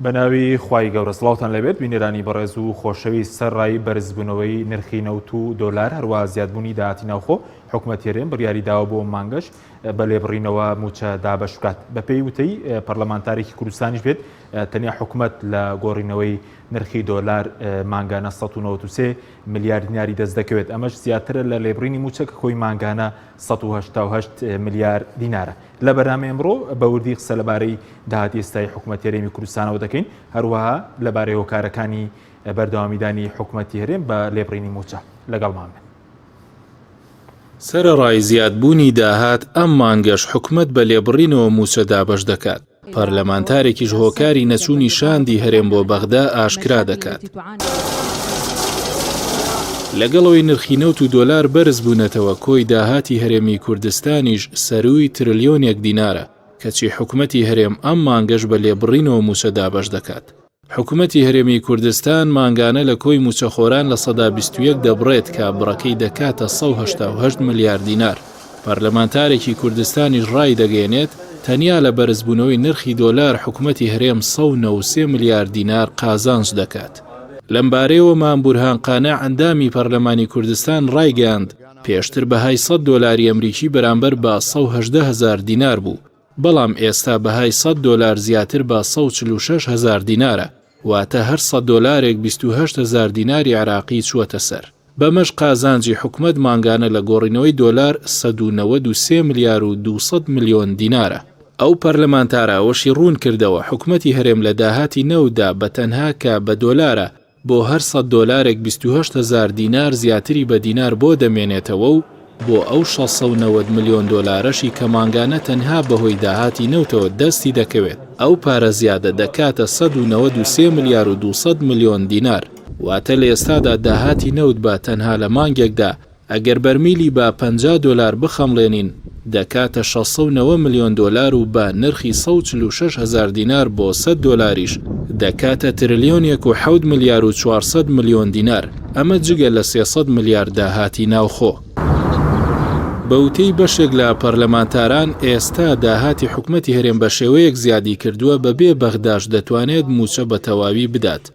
بەناوی خوای گەورە سڵاوتان لێبێت بینەرانی بەڕێز و خۆشەویست سەرڕای بەرزبوونەوەی نرخی نەوت و دۆلار هەروە زیادبوونی داهاتی ناوخۆ حکومەتی هەرێم بڕیاری داوە بۆ مانگەش بە لێبڕینەوە مووچە دابەش بکات بەپێی وتەی پەرلەمانتارێکی کوردستانیش بێت تەنیا حکومەت لە گۆڕینەوەی نرخی دۆلار مانگانە 193 ملیار دیناری دەست دەکەوێت ئەمەش زیاترە لە لێبڕینی مووچە کە کۆی مانگانە 188 ملیار دینارە لە بەرنامەی ئەمڕۆ بە وردی قسە لەبارەی داهاتی ئێستای حکومەتی هەرێمی کوردستانەوە دەکەین، هەروەها لەبارەی هۆکارەکانی بەردەوامیدانی حکومەتی هەرێم بە لێبڕینی مووچە. لەگەڵمان بن. سەرەڕای زیادبوونی داهات، ئەم مانگەش حکومەت بە لێبڕینەوە مووچە دابەش دەکات. پەرلەمانتارێکیش هۆکاری نەچوونی شاندی هەرێم بۆ بەغدا ئاشکرا دەکات. لەگەڵ ئەوەی نرخی نەوت و دۆلار بەرز بوونەتەوە، کۆی داهاتی هەرێمی کوردستانیش سەرووی ترلیۆنێک دینارە، کەچی حکومەتی هەرێم ئەم مانگەش بە لێبڕینەوە مووچە دابەش دەکات. حکومەتی هەرێمی کوردستان مانگانە لە کۆی مووچەخۆران 21% دەبڕێت کە بڕەکەی دەکاتە 188 ملیار دینار. پەرلەمانتارێکی کوردستانیش ڕایدەگەیەنێت، تەنیا لە بەرزبوونەوەی نرخی دۆلار حکومەتی هەرێم 193 ملیار دینار قازانج دەکات. لەمبارەیەوە مام بورهان قانع ئەندامی پەرلەمانی کوردستان ڕایگەیاند، پێشتر بەهای سەد دۆلاری ئەمریکی بەرامبەر بە 118 هەزار دینار بوو، بەڵام ئێستا بەهای سەد دۆلار زیاتر بە 146 هەزار دینارە، واتە هەر سەد دۆلارێک 28 هەزار دیناری عێراقی چووەتە سەر. بەمەش قازانجی حکومەت مانگانە لە گۆڕینەوەی دۆلار 193 ملیار و 200 ملیۆن دینارە. ئەو پەرلەمانتارە ئەوەشی ڕوون کردەوە، حکومەتی هەرێم لە داهاتی نەوتدا بە تەنها کە بە دۆلارە، بۆ هەر سەد دۆلارێک 28 هەزار دینار زیاتری بە دینار بۆ دەمێنێتەوە و بۆ ئەو 690 ملیۆن دۆلارەشی کە مانگانە تەنها بەهۆی داهاتی نەوتەوە دەستی دەکەوێت، ئەو پارە زیادە دەکاتە 193 ملیار و 200 ملیۆن دینار. واتە لە ئێستادا داهاتی نەوت بە تەنها لە مانگێکدا ئەگەر بەرمیلی بە 50 دۆلار بخەمڵێنین دەکاتە 690 ملیۆن دۆلار و بە نرخی 146 هەزار دینار بۆ 100 دۆلاریش دەکاتە ترلیۆنێک و حەوت ملیار و 400 ملیۆن دینار، ئەمە جگە لە 300 ملیار داهاتی ناوخۆ. بە وتەی بەشێک لە پەرلەمانتاران، ئێستا داهاتی حکومەتی هەرێم بەشێوەیەک زیادی کردووە بەبێ بەغداش دەتوانێت مووچە بە تەواوی بدات.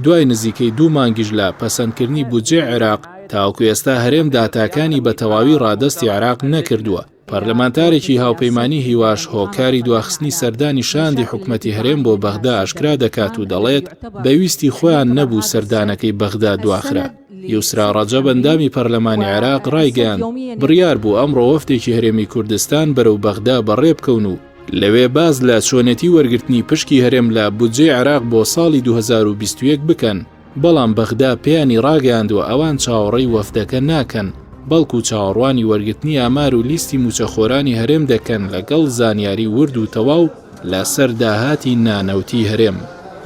دوای نزیکەی دوو مانگیش لە پەسەندکردنی بودجەی عێراق، تاوەکو ئێستا هەرێم داتاکانی بە تەواوی ڕادەستی عێراق نەکردووە. پەرلەمانتارێکی هاوپەیمانی هیواش هۆکاری دواخستنی سەردانی شاندی حکومەتی هەرێم بۆ بەغدا ئاشکرا دەکات و دەڵێت، بە ویستی خۆیان نەبوو سەردانەکەی بەغدا دواخرا. یوسرا ڕەجەب ئەندامی پەرلەمانی عێراق ڕایگەیاند، بڕیار بوو ئەمڕۆ وەفدێکی هەرێمی کوردستان بەرەو بەغدا بەڕێبکەون و لەوێ باس لە چۆنێتی وەرگرتنی پشکی هەرێم لە بودجەی عێراق بۆ ساڵی 2021 بکەن، بەڵام بەغدا پێیانی ڕاگەیاندووە ئەوان چاوەڕێی وەفدەکە ناکەن، بەڵکو چاوەڕوانی وەرگرتنی ئامار و لیستی مووچەخۆرانی هەرێم دەکەن لەگەڵ زانیاری ورد و تەواو لەسەر داهاتی نانەوتی هەرێم.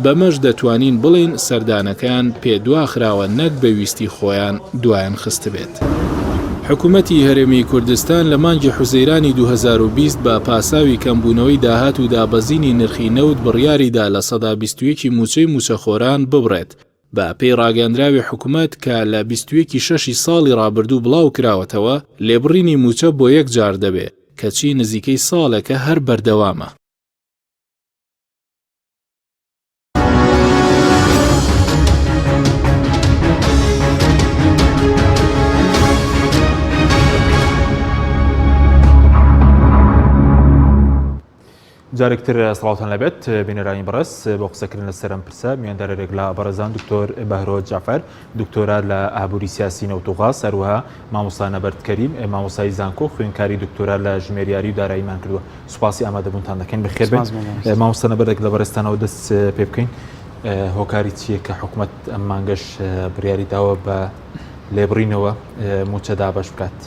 بەمەش دەتوانین بڵێین سەردانەکەیان پێ دواخراوە نەک بە ویستی خۆیان دوایان خستبێت. حکومەتی هەرێمی کوردستان لە مانگی حوزەیرانی 2020 بە پاساوی کەمبوونەوەی داهات و دابەزینی نرخی نەوت بڕیاریدا 21% ی مووچەی مووچەخۆران ببڕێت. بە پێی ڕاگەیاندراوی حکومەت کە لە 21 ی شەشی ساڵی ڕابردوو بڵاو کراوەتەوە، لێبڕینی مووچە بۆ یەک جار دەبێ، کەچی نزیکەی ساڵێکە هەر بەردەوامە. جارێک تر سڵاوتان لەبێت بینەرانی بەڕێز بۆ قسەکردن لەسەر ئەم پرسە میواندارێک لە بەڕێزان دکتۆر بەهرۆ جعفەر دکتۆرا لە ئابووری سیاسی نەوت و غاز هەروەها مامۆستا نەبەرد کەریم مامۆستای زانکۆ خوێندکاری دکتۆرا لە ژمێریاری و داراییمان کردووە سوپاسی ئامادەبوونتان دەکەین بەخێر بێن مامۆستا نەبەردێک لە بەڕێزتانەوە دەست پێ بکەین هۆکاری چییە کە حکومەت ئەم مانگەش بڕیاری داوە بە لێبڕینەوە موچە دابەش بکات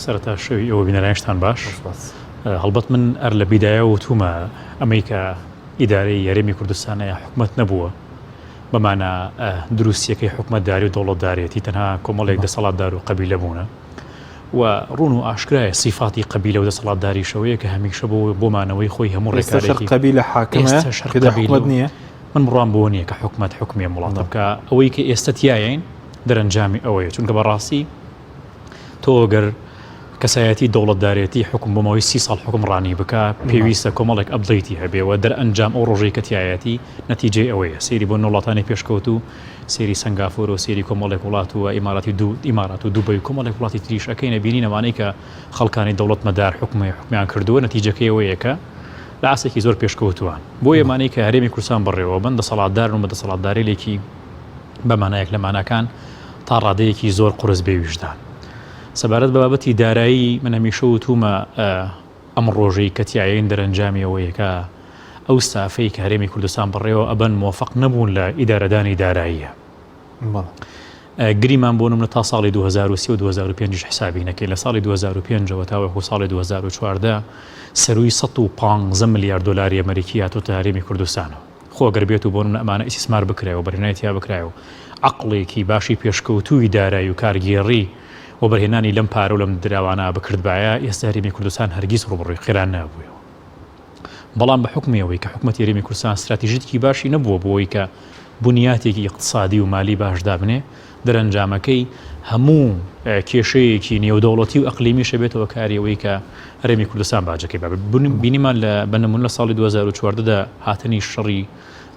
سەرەتا شەوی ئەوە بینەرانیشتان باش هەڵبەت من ئەر لە بیدایە وتومە ئەمەی کە ئیدارەی یاریمی کوردستانە یا حکومەت نەبووە بەمانە دروستیەکەی حکومەتداری و دەوڵەتدارێتی تەنها کۆمەڵێک دەسەڵاتدار و قەبیلە بوونە و ڕوون و ئاشکرایە سیفاتی قەبیلە و دەسەڵاتداریشەوەیە کە هەمیشە بۆ بۆ مانەوەی خۆی هەموو ڕێکارێکی قەبیلە حاکمە حکومەت نییە من بڕوام بۆ نییە کە حکومەت حکومی ئەم وڵاتە بکە ئەوەی کە ئێستا تیاین دەرەنجامی ئەوەیە چونکە بەڕاستی تۆ گەر کەسایەتی دەوڵەتدارێتی حوکم بۆ ماوەی 30 ساڵ حوکمڕانی بکا پێویستە کۆمەڵێک update ی هەبێ و دەرئەنجام ئەو ڕۆژەی کە تیایەتی نەتیجەی ئەوەیە سەیری بۆ وڵاتانی پێشکەوتوو سەیری سەنگافۆر و سەیری کۆمەڵێک وڵات و ئیماراتی دوو ئیمارات و دوبەی و کۆمەڵێک وڵاتی تریش ئەکەین ئەبینین ئەوانەی کە خەڵکانی دەوڵەتمەدار حوکمی حوکمیان کردووە نەتیجەکەی ئەوەیە کە لە ئاستێکی زۆر پێشکەوتووان بۆیە ئەمانەی کە هەرێمی کوردستان بەڕێوە بن دەسەڵاتدارن و بە دەسەڵاتدارێکی بە مانایەک لە ماناکان تا ڕادەیەکی زۆر قورس بێ ویژدان. سەبارەت بە بابەتی دارایی من هەمیشە وتوومە ئەم ڕۆژەی کە تیایین دەرەنجامی ئەوەیە کە ئەو ستافەی کە هەرێمی کوردستان بەڕێوە ئەبەن مۆفەق نەبوون لە ئیدارەدانی داراییە. گریمان بۆ نمونە تا ساڵی 2003 و 2005 حسابی نەکەی لە ساڵی 2005ەوە تاوەکو ساڵی 2014 سەرووی 115 ملیار دۆلاری ئەمریکی هاتۆتە هەرێمی کوردستانەوە. خۆ گەر بێت و بۆ نمونە ئەمانە ئیستیسمار بکرایە و بەرهێنانی تیا بکرایە و عەقڵێکی باشی پێشکەوتووی دارایی و کارگێڕی وەبەرهێنانی لەم پارە و لەم دراوانە بکردبایە ئێستا هەرێمی کوردستان هەرگیز ڕووبەڕووی قەیران نەبوویەوە. بەڵام بە حوکمی ئەوەی کە حکومەتی هەرێمی کوردستان ستراتیژیتکی باشی نەبووە بۆ ئەوەی کە بنیاتێکی ئیقتسادی و مالی باش دابنێ، دەرەنجامەکەی هەموو کێشەیەکی نێودەوڵەتی و ئەقلیمیش ئەبێتەوە کاری ئەوەی کە هەرێمی کوردستان باجەکەی با. بینیمان لە بە نمونە لە ساڵی 2014 دا هاتنی شەڕی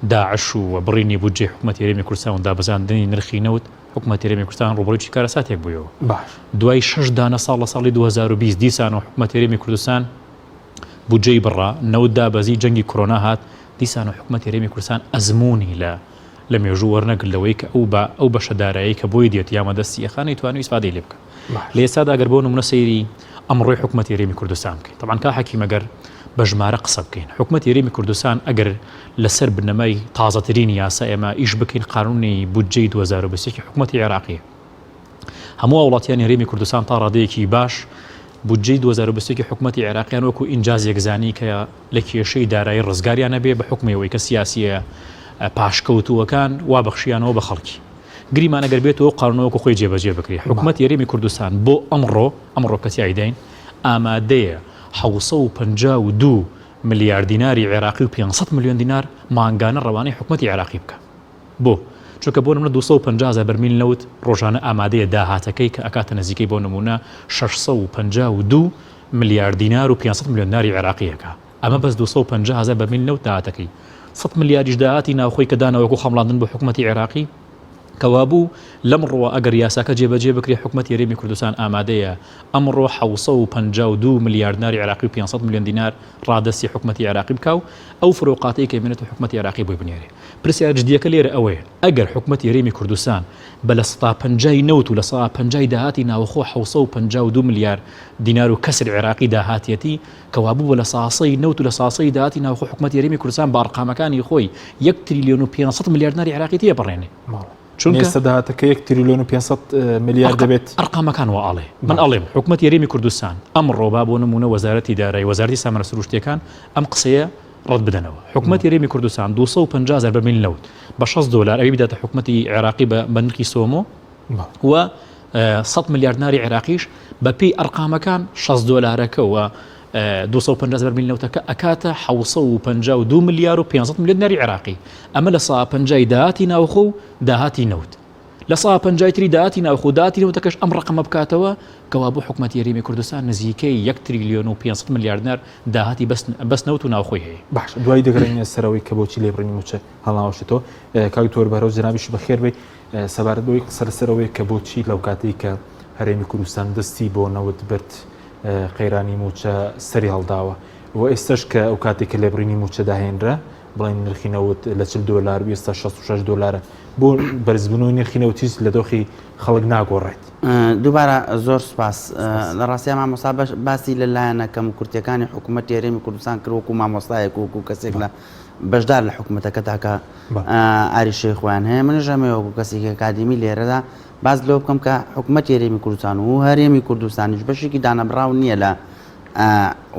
داعش و بڕینی بودجەی حکومەتی هەرێمی کوردستان و دابەزاندنی نرخی نەوت حکومەتی هەرێمی کوردستان ڕووبەڕووی چی کارەساتێک بوویەوە. باش. دوای شەش دانە ساڵ لە ساڵی 2020 دیسانەوە حکومەتی هەرێمی کوردستان بودجەی بڕا، نەوت دابەزی، جەنگی کۆرۆنا هات، دیسانەوە حکومەتی هەرێمی کوردستان ئەزموونی لە لە مێژوو وەرنەگرت لەوەی کە ئەو بە ئەو بەشە دارایی کە بۆی دێت یامە دەستی ئەخا نەیتوانی ئیسفادەی لێ بکا. لە ئێستادا گەر بۆ نمونە سەیری ئەمڕۆی حکومەتی هەرێمی کوردستان بکەین تەبعەن کا حەکیم ئەگەر بە ژمارە قسە بکەین حکومەتی هەرێمی کوردستان ئەگەر لەسەر بنەمای تازەترین یاسا ئێمە ئیش بکەین قانونی بودجەی 2021 حکومەتی عێراقیە هەموو هاوڵاتیانی هەرێمی کوردستان تا ڕادەیەکی باش بودجەی 2021 حکومەتی عێراقیان وەکو ئینجازێک زانی کە لە کێشەی دارایی ڕزگاریان نەبێ بە حوکمی ئەوەی کە سیاسییە پاشکەوتووەکان وا بەخشیانەوە بە خەڵکی. گریمان ئەگەر بێت و قانونە وەکو خۆی جێبەجێ بکرێ حکومەتی هەرێمی کوردستان بۆ ئەمڕۆ ئەمڕۆ کە تیایداین ئامادەیە 752 ملیار دیناری عێراقی و 500 ملیۆن دینار مانگانە ڕەوانەی حکومەتی عێراقی بکا. بۆ؟ چونکە بۆ نمونە 250 هەزار بەرمیل نەوت ڕۆژانە ئامادەیە داهاتەکەی کە ئەکاتە نزیکەی بۆ نمونە 652 ملیار دینار و 500 ملیۆن دیناری عێراقی ئەکا ئەمە بەس 250 هەزار بەرمیل نەوت داهاتەکەی 100 ملیاریش داهاتی ناوخۆی کە دانەوە وەکو خەمڵاندن بۆ حکومەتی عێراقی کەوابوو لەمڕۆوە ئەگەر یاساکە جێبەجێ بکرێ حکومەتی هەرێمی کوردستان ئامادەیە ئەمڕۆ 752 ملیار دیناری عێراقی و 500 ملیۆن دینار ڕادەستی حکومەتی عێراقی بکا و ئەو فروقاتەی کە ئەمێنێتەوە حکومەتی عێراقی بۆی بنێرێ. پرسیارە جدییەکە لێرە ئەوەیە، ئەگەر حکومەتی هەرێمی کوردستان بە 50% ی نەوت و 50% ی داهاتی ناوخۆ 752 ملیار دینار و کەسر عێراقی داهاتیەتی، کەوابوو بە 100% ی نەوت و 100% ی داهاتی ناوخۆ حکومەتی هەرێمی کوردستان بە ئەرقامەکانی خۆی یەک تریلیۆن و 500 ملیار دیناری عێراقی تێپەڕێنێ. چونکە ئێستا داهاتەکە یەک تریلیۆن و 500 ملیار دەبێت. ئەرقامەکان وا ئەڵێ. من ئەڵێم حکومەتی هەرێمی کوردستان ئەمڕۆ با بۆ نموونە وەزارەتی دارایی، وەزارەتی سامانە سروشتییەکان ئەم قسەیە ڕەت بدەنەوە. حکومەتی هەرێمی کوردستان 250 هەزار بەرمیل نەوت بە 60 دۆلار ئەوی بداتە حکومەتی عێراقی بە نرخی سۆمۆ و 100 ملیار دیناری عێراقیش بە پێی ئەرقامەکان 60 دۆلارەکە و 250 بەرمیل نەوتەکە ئەکاتە 752 ملیار و 500 ملیۆن دیناری عێراقی ئەمە لە سا پەنجای داهاتی ناوخۆ و داهاتی نەوت لە سا پەنجای تری داهاتی ناوخۆ داهاتی نەوتەکەش ئەم ڕقەمە بکاتەوە کەوابوو حکومەتی هەرێمی کوردستان نزیکەی یەک تریلیۆن و 500 ملیار دینار داهاتی بەس بەس نەوت و ناوخۆی هەیە. باش دوایی دەگەڕێینە سەرەوەی کە بۆچی لێبڕینی مووچە هەڵناوەشێتەوە کاک دکتۆر بەهرۆز جەنابیش بەخێر بێی سەبارەت بەوەی قسە لەسەرەوەی کە بۆچی لەو کاتەی کە هەرێمی کوردستان دەستی بۆ نەوت برد قەیرانی مووچە سەری هەڵداوە و ئێستش کە ئەو کاتێک کە لێبڕینی مووچە داهێنرا بڵێن نرخی نەوت لە 40 دۆلار و ئێستا 66 دۆلارە بۆ بەرزبوونەوەی نرخی نەوت هیچ لە دۆخی خەڵک ناگۆڕێت. دووبارە زۆر سوپاس. لە ڕاستیا مامۆستا باسی لە لایەنە کەموکورتیەکانی حکوومەتی هەرێمی کوردستان کرد وەکوو مامۆستایەک و وەکوو کەسێک لە بەشدار لە حکوومەتەکەدا کە ئاریشەی خۆیان هەیە منیش ئەمەوێ وەکوو کەسێکی ئەکادیمی لێرەدا باس لەوە بکەم کە حکوومەتی هەرێمی کوردستان و هەرێمی کوردستانیش بەشێکی دانەبڕاو نییە لە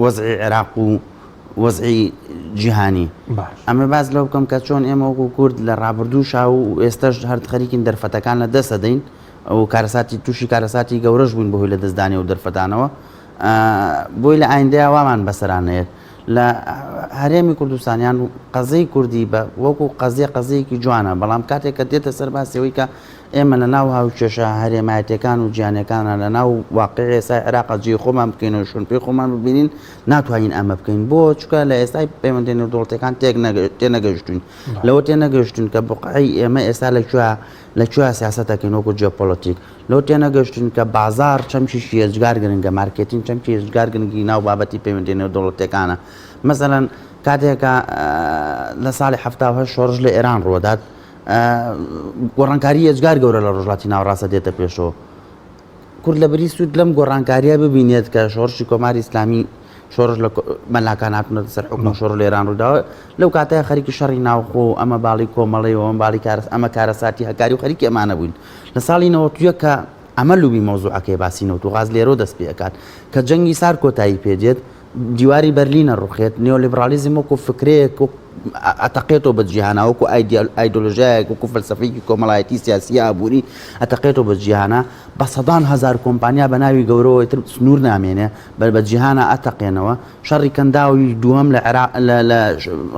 وەزعی عێراق و وەزعی جیهانی. ئەمە باس لەوە بکەم کە چۆن ئێمە وەکو کورد لە ڕابردووشا و ئێستەش هەر خەریکین دەرفەتەکان لە دەست دەدەین و کارەساتی تووشی کارەساتی گەورەش بووین بەهۆی لە دەستدانی و دەرفەتانەوە بۆی لە ئایندەیە وامان بەسەران نەیەت لە هەرێمی کوردستان یان قەزەی کوردی بە وەکو قەزیە قەزەیەکی جوانە بەڵام کاتێک کە دێتە سەر باسیەوەی کە ئێمە لە ناو هاوکێشە هەرێمایەتیەکان و جیهانیەکانا لە ناو واقعی ئێستای عێراقا جێی خۆمان بکەین و شوێن پێی خۆمان ببینین ناتوانین ئەمە بکەین بۆ چونکە لە ئێستای پەیوەندی نێودەوڵەتیەکان تێک تێنەگەیشتوین لەوە تێنەگەیشتوین کە بقعی ئێمە ئێستا لە کوێ لە کوێ سیاسەت دەکەین وەکو جیۆپۆلەتیک لەوە تێنەگەیشتوین کە بازاڕ چەمکێکی ئێجگار گرنگە مارکێتین چەمکی ئێجگار گرنگی ناو بابەتی پەیوەندی نێودەوڵەتیەکانە مەسەلەن کاتێکە لە ساڵی 78 شۆڕش لە ئێران ڕوودات گۆڕانکاری یەجگار گەورە لە ڕۆژهەڵاتی ناوەڕاستە دێتە پێشەوە. کورد لە بری سوود لەم گۆڕانکاریە ببینێت کە شۆڕشی کۆماری ئیسلامی شۆڕش لە مەلاکان هاتوونەتە سەر حکوم و شۆڕ لە ئێران ڕووداوە لەو کاتەیە خەریکی شەڕی ناوخۆ و ئەمە باڵی کۆمەڵی و ئەمە باڵی کارس ئەمە کارەساتی هەکاری و خەریکی ئەمانە بووین لە ساڵی 91 کە ئەمە لوبی مەوزوعەکەی باسی نەوت و غاز لێرەوە دەست پێ ئەکات کە جەنگی سار کۆتایی پێ دێت دیواری بەرلین ئەڕوخێت، نیۆلیبراڵیزم وەکو فکرەیەک ئەتەقێتەوە بە جیهانا، وەکو ئایدۆلۆژیایەک، وەکو فەلسەفەیەکی کۆمەڵایەتی، سیاسی، ئابووری ئەتەقێتەوە بە جیهانا، بە سەدان هەزار کۆمپانیا بە ناوی گەورەوە ئیتر سنوور نامێنێ، بە جیهانا ئەتەقێنەوە. شەڕی کەنداوی دووەم لە عێراق لە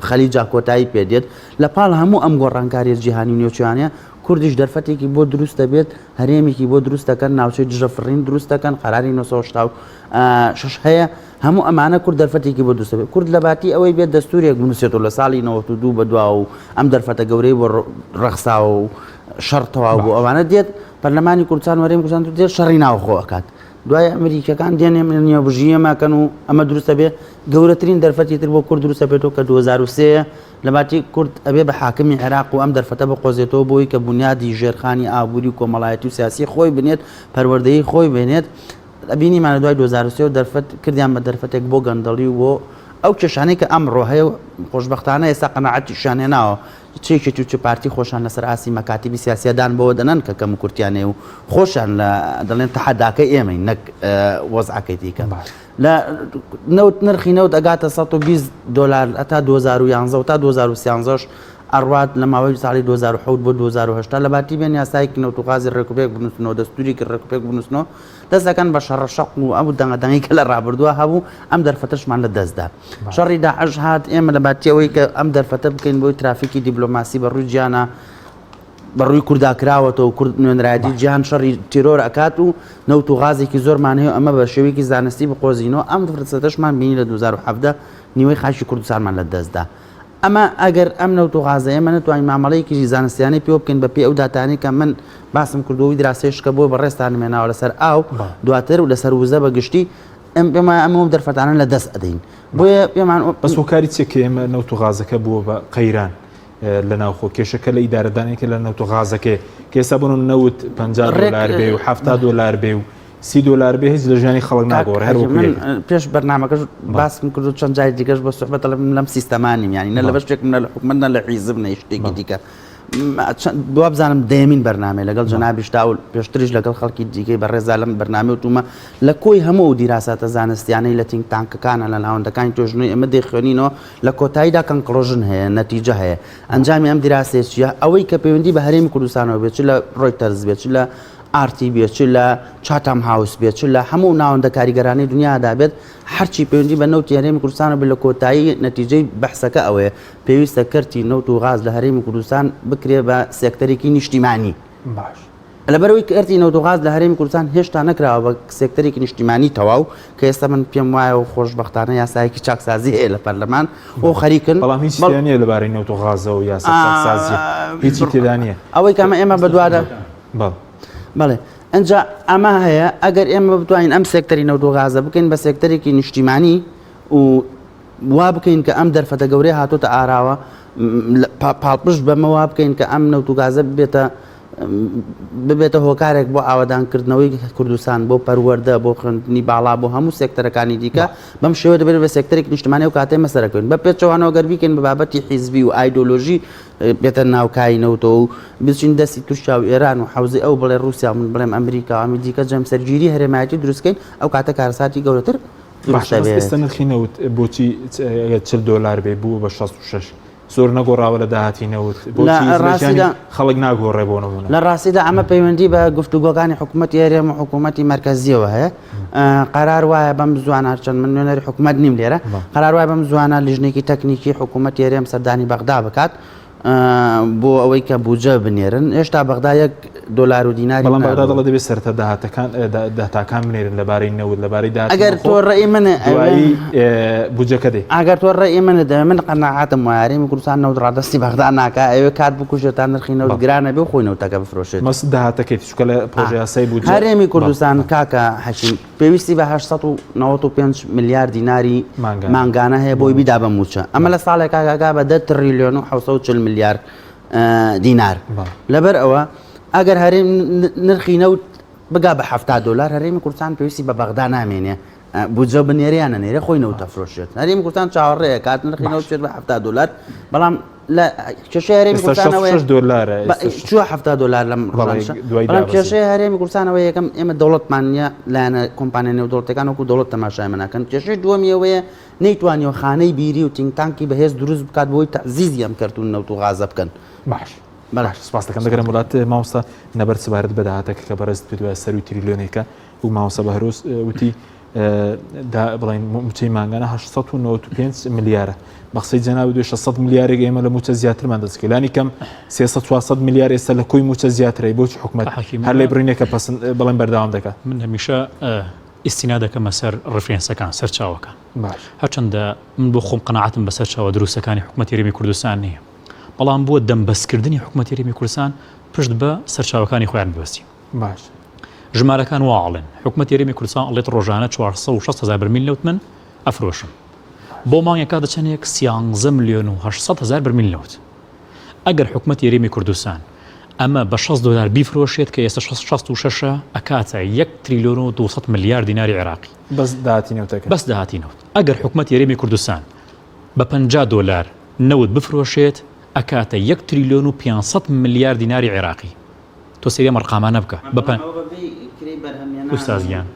خەلیجا کۆتایی پێ دێت. لە پاڵ هەموو ئەم گۆڕانکارییە جیهانی و نێوچوانەیە، کوردیش دەرفەتێکی بۆ دروست دەبێت، هەرێمێکی بۆ دروست دەکەن، ناوچەی دژە فڕین دروست دەکەن، قەراری 986 هەیە، هەموو ئەمانە کورد دەرفەتێکی بۆ دروست دەبێت. کورد لەباتی ئەوەی بێت دەستوورێک بنووسێتەوە لە ساڵی 92 بەدواوە و ئەم دەرفەتە گەورەی بۆ ڕەخساوە و شەڕ تەواو بوو ئەوانە دێت پەرلەمانی کوردستان و هەرێمی کوردستان دێت شەڕی ناوخۆ ئەکات. دوای ئەمریکیەکان دێن نێوبژییەمەکەن و ئەمە دروستە بێ گەورەترین دەرفەتی تر بۆ کورد دروستە بێتەوە کە 2003 لەباتی کورد ئەبێ بە حاکمی عێراق و ئەم دەرفەتە بقۆزێتەوە بۆی کە بونیادی ژێرخانی ئابووری و کۆمەڵایەتی و سیاسی خۆی بنێت، پەروەردەیی خۆی بنێت، بینیمان لە دوای 2003 و دەرفەت کردیان بە دەرفەتێک بۆ گەندەڵی و بۆ ئەو کێشانەی کە ئەمڕۆ هەیە و خۆشبەختانە ئێستا قەناعەتیشیان هێناوە چ یەکێتی و چ پارتی خۆشیان لەسەر ئاستی مەکاتیبی سیاسیە دان بەوە دەنەن کە کەم و کورتیان هەیە و خۆشیان لە دەڵێن تەحەداکەی ئێمەین نەک وەزعەکەی دیکە. لە نەوت نرخی نەوت ئەگاتە 120 دۆلار هەتا 2011 و تا 2013 ئەڕوات لە ماوەی ساڵی 2007 بۆ 2008 لە باتی بێن یاسایەکی نەوت و غازی ڕێکوپێک بنووسنەوە دەستوریکی ڕێکوپێک بنووسنەوە دەست دەکەن بە شەڕەشەق و ئەو دەنگە دەنگی کە لە ڕابردووە هەبوو ئەم دەرفەتەشمان لە دەستدا شەڕی داعش هات ئێمە لە باتی ئەوەی کە ئەم دەرفەتە بکەین بۆی ترافیکی دیبلۆماسی بە ڕووی جیانە بە ڕووی کوردا کراوەتەوە و کورد نوێنەرایەتی جیهان شەڕی تیرۆر ئەکات و نەوت و غازێکی زۆرمان هەیە و ئەمە بە شێوەیەکی زانستی بقۆزینەوە ئەم فرسەتەشمان بینی لە 2017 نیوەی خاکی کوردستانمان لە دەستدا ئەمە ئەگەر ئەم نەوت و غازە ئێمە نەتوانین مامەڵەیەکی زانستیانەی پێوە بکەین بە پێی ئەو داتانەی کە من باسم کردووە و دراسەیەش کە بۆ بەڕێزتانم هێناوە لەسەر ئاو دواتر و لەسەر وزە بە گشتی ئەم پێم وایە ئەمە ئەم دەرفەتانە لە دەست ئەدەین بۆیە پێمان بەس هۆکاری چیە کە ئێمە نەوت و غازەکە بووە بە قەیران لە ناوخۆ کێشەکە لە ئیدارەدانێکە لە نەوت و غازەکەی کە ئێستا بۆ نەوت 50 دۆلار بێ و 70 دۆلار بێ و 30 دۆلار بێ هیچ لە ژیانی خەڵک ناگۆڕێ هەر وەکو من پێش بەرنامەکەش باسم کرد و چەند جاری دیکەش بە سوحبەت دەڵێم لەم سیستەمانیم یانی نە لە بەشێکم نە لە حکومەت نە لە حیزب نە هیچ شتێکی دیکە وابزانم دەیەمین بەرنامەی لەگەڵ جەنابیشدا و پێشتریش لەگەڵ خەڵکی دیکەی بەڕێزا لەم بەرنامەی وتومە لە کۆی هەموو ئەو دیراساتە زانستیانەی لە think tank ەکانە لە ناوەندەکانی توێژینەوەی ئێمە دەیخوێنینەوە لە کۆتاییدا conclusion هەیە نەتیجە هەیە ئەنجامی ئەم دیراسەیە چییە ئەوەی کە پەیوەندی بە هەرێمی کوردستانەوە بێت چ لە ڕۆیتەرز بێت چ لە RT بێت چ لە چاتام هاوس بێت چ لە هەموو ناوەندە کاریگەرانەی دنیادا بێت هەرچی پەیوەندی بە نەوتی هەرێمی کوردستانەوە بێت لە کۆتایی نەتیجەی بەحسەکە ئەوەیە پێویستە کەرتی نەوت و غاز لە هەرێمی کوردستان بکرێ بە سێکتەرێکی نیشتیمانی. باش. لەبەرئەوەی کەرتی نەوت و غاز لە هەرێمی کوردستان هێشتا نەکراوە بە سێکتەرێکی نیشتیمانی تەواو، کە ئێستا من پێم وایە و خۆشبەختانە یاسایەکی چاکسازی هەیە لە پەرلەمان و خەریکن. بەڵام هیچی تێدا نییە لەبارەی نەوت و غازەوە یاسا چاکسازییە هیچی تێدا نییە. ئەوەی کە ئەمە ئێمە بەدوادا. بەڵێ. بەڵێ. ئینجا ئەمە هەیە، ئەگەر ئێمە بتوانین ئەم سێکتەری نەوت و غازە بکەین بە سێکتەرێکی نیشتیمانی و وا بکەین کە ئەم دەرفەتە گەورەیە هاتۆتە ئاراوە پاڵپشت بەمە وا بکەین کە ئەم نەوت و گازە ببێتە ببێتە هۆکارێک بۆ ئاوەدانکردنەوەی کوردستان بۆ پەروەردە بۆ خوێندنی باڵا بۆ هەموو سێکتەرەکانی دیکە بەم شێوە دەبێت بە سێکتەرێک نیشتمانی و کاتێ مەسەرەکەین بە پێچەوانەوە گەر بیکەین بە بابەتی حیزبی و ئایدۆلۆژی بێتە ناوکایی نەوتەوە و بچین دەستی تورکیا و ئێران و حوزی ئەو بڵێ ڕوسیا من بڵێم ئەمریکا ئەمی دیکە جەمسەرگیری هەرێمایەتی دروستکەین ئەو کاتە کارەساتی گەورەتر باشە بەس ئێستا نرخی نەوت بۆچی 40 دۆلار بێ بووە بە 66 زۆر نەگۆڕاوە لە داهاتی نەوت بۆچی خەڵک ناگۆڕێ بۆ نمونە لە ڕاستیدا ئەمە پەیوەندی بە گفتوگۆکانی حکوومەتی هەرێم و حکوومەتی مەرکەزیەوە هەیە قەرار وایە بەم زوانە هەرچەند من نوێنەری حکوومەت نیم لێرە قەرار وایە بەم زوانە لیژنێکی تەکنیکی حکوومەتی هەرێم سەردانی بەغدا بکات. بۆ ئەوەی کە بودجە بنێرن هێشتا بەغدا یەک دۆلار و دیناری بەڵام بەغدا دەڵێ دەبێت سەرەتا داهاتەکان داتاکان بنێرن لەبارەی نەوت لەبارەی داهاتی ئەگەر تۆ ڕێی من دوایی بودجەکە دێ ئەگەر تۆ ڕێی من دەوێ من قەناعەتم وایە هەرێمی کوردستان نەوت ڕادەستی بەغدا ناکا ئەوێ کات بکوژێت تا نرخی نەوت گرانە بێ و خۆی نەوتەکە بفرۆشێت مەس داهاتەکەی چونکە لە پرۆژە یاسای بودجە هەرێمی کوردستان کاکە حەکیم پێویستی بە 895 ملیار دیناری مانگانە هەیە بۆی بیدا بە مووچە ئەمە لە ساڵێکا گاگا بە 10 تریلیۆن و 740 ملیار دینار لەبەر ئەوە ئەگەر هەرێم نرخی نەوت بگا بە 70 دلار هەرێمی کوردستان پێویستی بە بەغدا نامێنێ بودجە بنێرێ یان نەنێرێ خۆی نەوت ئەفرۆشێت هەرێمی کوردستان چاوەڕێیە کات نرخی نەوت بچێت بە 70 دلار بەڵام لە کێشەی هەرێمی کوردستان ئەوەیە 66 دلارە چووە 70 دلار لەم ڕۆژانەشە بەڵام کێشەی هەرێمی کوردستان ئەوەیە یەکەم ئێمە دەوڵەتمان نییە لایەنە کۆمپانیا نێودەوڵەتیەکان وەکو دەوڵەت تەماشای من ناکەن کێشەی دووەمی ئەوەیە نەیتوانیوە خانەی بیری و think tank ی بەهێز دروست بکات بۆی تەعزیزی ئەم کەرت و نەوت و غازە بکەن باش باش سپاس دەکەم دەگەرم وڵات مامۆستا نەبەر سەبارەت بە داهاتەکە کە بەڕێزت پێت وایە سەروی تریلیۆنێکە و مامۆستا بەهرۆز وتی بڵێن موچەی مانگانە 895 ملیارە بە قسەی جەنابی دوێ 600 ملیارێک ئێمە لە موچە زیاترمان دەستکە لانی کەم 300 400 ملیار ئێستا لە کۆی موچە زیاترەی بۆچی حکومەت هەر لێ بڕینێکە پەسند بڵێن بەردەوام دەکات من هەمیشە ئیستینا دەکەمە سەر reference ەکان سەرچاوەکان باش هەرچەندە من بۆ خۆم قەناعەتم بە سەرچاوە دروستەکانی حکومەتی هەرێمی کوردستان نییە بەڵام بۆ دەمبەستکردنی حکومەتی هەرێمی کوردستان پشت بە سەرچاوەکانی خۆیان ببەستین باش ژمارەکان وا ئەڵێن حکومەتی هەرێمی کوردستان ئەڵێت ڕۆژانە 460 هەزار بەرمیل نەوت من ئەفرۆشم بۆ مانگێک کاتە چەندێک 13 ملیۆن و 800 هەزار بەرمیل نەوت ئەگەر حکومەتی هەرێمی کوردستان ئەمە بە 60 دلار بیفرۆشێت کە ئێستا 66 ئەکاتە 1 تریلیۆن و 200 ملیار دیناری عێراقی بەس داهاتی نەوتەکە بەس داهاتی نەوت ئەگەر حکومەتی هەرێمی کوردستان بە 50 دلار نەوت بفرۆشێت ئەکاتە 1 تریلیۆن و 500 ملیار دیناری عێراقی تۆ سەیری ئەم ئەرقامانە بکە بە پەن ئوستاز گیان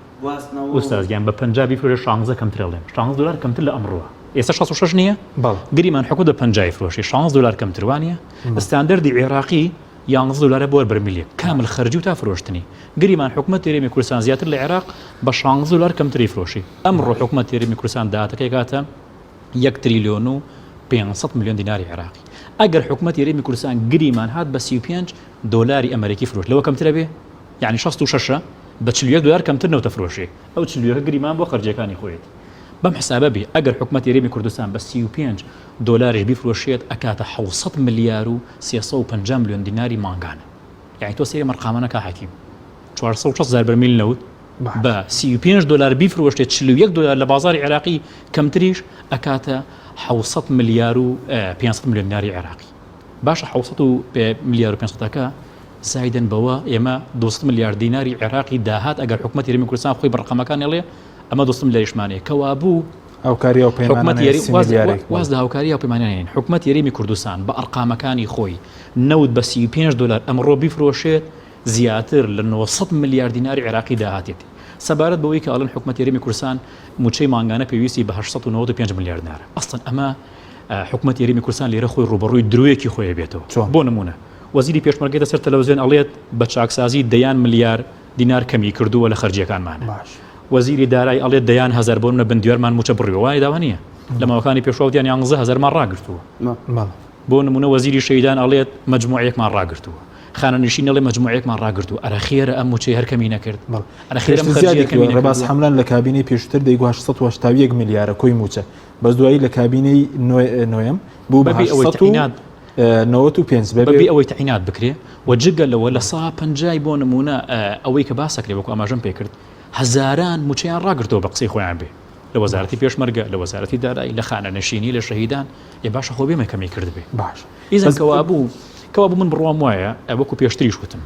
ئوستاز گیان بە 50 بیفرۆشێ شانزە کەمتر ئەڵێم شانزە دۆلار کەمتر لە ئەمڕۆ ئێستا 66 نییە بەڵێ گریمان حکومەت بە 50 فرۆشی 16 دۆلار کەمتر وانە ستاندەردی عێراقی 11 دۆلارە بۆ بەرمیلێک کامل خەرجی و تا فرۆشتنی گریمان حکومەت هەرێمی کوردستان زیاتر لە عێراق بە 16 دۆلار کەمتری فرۆشی ئەمڕۆ حکومەت هەرێمی کوردستان داهاتەکەی کاتە یەک تریلیۆن و 500 ملیۆن دیناری عێراقی ئەگەر حکومەتی هەرێمی کوردستان گریمان هات بە 35 دۆلاری ئەمەریکی فرۆشت لەوە کەمترە بێ یعنی 66 بە 41 دۆلار کەمتر نەوتە فرۆشێ ئەو 41 گریمان بۆ خەرجیەکانی خۆیەتی بەم حسابە بێ ئەگەر حکومەتی هەرێمی کوردستان بە 35 دۆلاریش بیفرۆشێت ئەکاتە 600 ملیار و 350 ملیۆن دیناری مانگانە یعنی تۆ سەیری مەرقامانە کا حەکیم 460 هەزار بەرمیل نەوت بە 35 دۆلار بیفرۆشێت 41 دۆلار لە بازاری عێراقی کەمتریش ئەکاتە 600 ملیار و 500 ملیۆن دیناری عێراقی باشە 600 و ملیار و 500 ەکە زایدن بەوە ئێمە 200 ملیار دیناری عێراقی داهات ئەگەر حکوومەتی هەرێمی کوردستان خۆی بە ڕقەمەکان ئەڵێ ئەمە 200 ملیاریشمانەیە کەوابوو هاوکاری ئەو حکومەتی هەرێم واز لە هاوکاری هاوپەیمانیان حکومەتی هەرێمی کوردستان بە ئەرقامەکانی خۆی نەوت بە 35 دلار ئەمڕۆ بیفرۆشێت زیاتر لە 900 ملیار دیناری عێراقی داهاتێتی سەبارەت بەوەی کە ئەڵێن حکومەتی هەرێمی کوردستان مووچەی مانگانە پێویستی بە 895 ملیار دینارە ئەسڵەن ئەمە حکومەتی هەرێمی کوردستان لێرە خۆی ڕووبەڕووی درۆیەکی خۆی بێتەوە بۆ نمونە وەزیری پێشمەرگەی دەسەر تەلەڤزیۆن ئەڵێت بە چاکسازی دەیان ملیار دینار کەمی کردووە لە خەرجیەکانمان وەزیری دارای ئەڵێت دەیان هەزار بۆ منە بندیوارمان مووچە بڕیوە وای داوا نییە لە ماوەکانی پێشوە دیان یانزە هەزارمان ڕاگرتووە بۆ نمونە وەزیری شەیدان ئەڵێت مجموعەیەکمان ڕاگرتووە خانەنشین ئەڵێ مجموعەیەکمان ڕاگرتووە ئەرە خێرە ئەم مووچەی هەر کەمی نەکرد ئەرە خێرە ئەم خەرجیە کەمی نەکردووە؟ ڕێباز حەملان لە کابینەی پێشووتر دەیگوت 881 ملیارە کۆی مووچە بەس دوایی لە کابینەی نۆیەم بوو بە بەبێ ئەوەی تەعینات 895 بەبێ ئەوەی تەعینات بکرێ و جگە لەوە لە سا پەنجای بۆ نمونە ئەوەی کە باسەکرێ وەکو ئاماژەم پێکرد هەزاران مووچەیان ڕاگرتەوە بە قسەی خۆیان بێ لە وەزارەتی پێشمەرگە لە وەزارەتی دارایی لە خانەنشینی لە شەهیدان ئێ باشە خۆ بێمە کەمی کردبێ باش ئیزن کەوابوو کەوابوو من بڕوام وایە وەکو پێشتریش وتم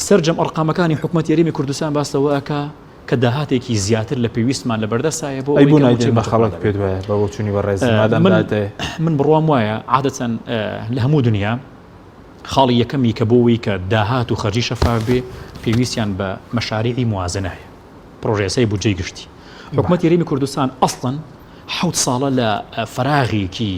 سەرجەم ئەرقامەکانی حکومەتی هەرێمی کوردستان باس لەوە ئەکا کە داهاتێکی زیاتر لە پێویستمان لە بەردەستایە بۆ ئەی بۆ نایدەن بە خەڵک پێت وایە بە بۆچوونی بەڕێز مادام داهاتێ من بڕوام وایە عادەتەن لە هەموو دنیا خاڵی یەکەمی کە بۆ وی کە داهات و خەرجی شەفاف بێ پێویستیان بە مەشاریعی موازنە هەیە پرۆژەیاسای بودجەی گشتی حکومەتی هەرێمی کوردستان ئەسڵەن حەوت ساڵە لە فەراغێکی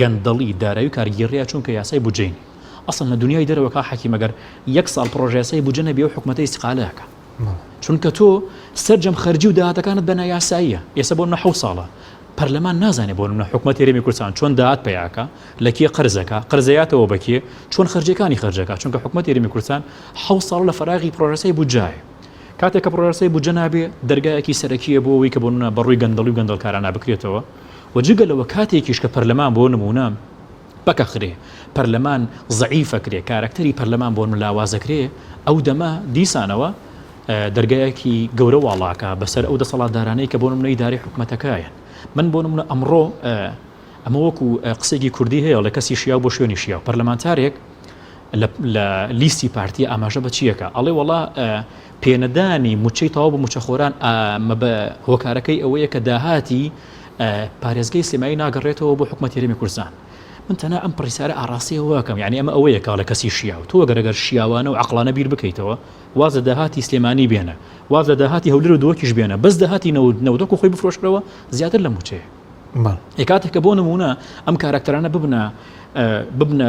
گەندەڵی دارایی و کارگێڕیە چونکە یاسای بودجەی نیە ئەسڵەن لە دنیای دەرەوە کا حەکیم ئەگەر یەک ساڵ پرۆژەیاسای بودجە نەبێ ئەو حکومەتە ئیستیقالە ئەکا چونکە تۆ سەرجەم خەرجی و داهاتەکانت بە نایاساییە ئێستا بۆ نە حەوت ساڵە. پەرلەمان نازانێ بۆ نمونە حکومەتی هەرێمی کوردستان چۆن داهات پەیاکا، لە کێ قەرزەکا، قەرزەیاتەوە بە کێ، چۆن خەرجیەکانی خەرجەکا، چونکە حکومەتی هەرێمی کوردستان حەوت ساڵە لە فەراغی پرۆژەسای بودجایە. کاتێک کە پرۆژەسای بودجە نابێ، دەرگایەکی سەرەکیە بۆ ئەوەی کە بۆ نمونە بەڕووی گەندەڵی و گەندەڵکارانا بکرێتەوە و جگە لەوە کاتێکیش کە پەرلەمان بۆ نمونە پەکەخرێ، پەرلەمان زەعیفەکرێ، کارەکتەری پەرلەمان بۆ نمونە لاوازەکرێ، ئەو دەمە دیسانەوە دەرگایەکی گەورە واڵاکا بەسەر ئەو دەسەڵاتدارانەی کە بۆ نمونە ئیدارەی حکومەتەکەیان. من بۆ نمونە ئەمڕۆ ئەمە وەکو قسێکی کوردی هەیە لە کەسی شیاو بۆ شوێنی شیاو پەرلەمانتارێک لە لیستی پارتی ئاماژە بە چیەکە ئەڵێ وەڵا پێنەدانی موچەی تەواو بە موچەخۆران بە هۆکارەکەی ئەوەیە کە داهاتی پارێزگەی سلێمانی ناگەڕێتەوە بۆ حکومەتی هەرێمی کوردستان. من تەنها ئەم پرسیارە ئاڕاستەی ئەوە ئەکەم یعنی ئەمە ئەوەیە کە لە کەسی شیاو تۆ گەر گەر شیاوانە و عەقڵانە بیر بکەیتەوە واز لە داهاتی سلێمانی بێنە واز لە داهاتی هەولێر و دهۆکیش بێنە بەس داهاتی نەوت نەوتەکو خۆی بفرۆشرەوە زیاتر لە موچەیە ئێ کاتێک کە بۆ نمونە ئەم کاراکتەرانە ببنە ببنە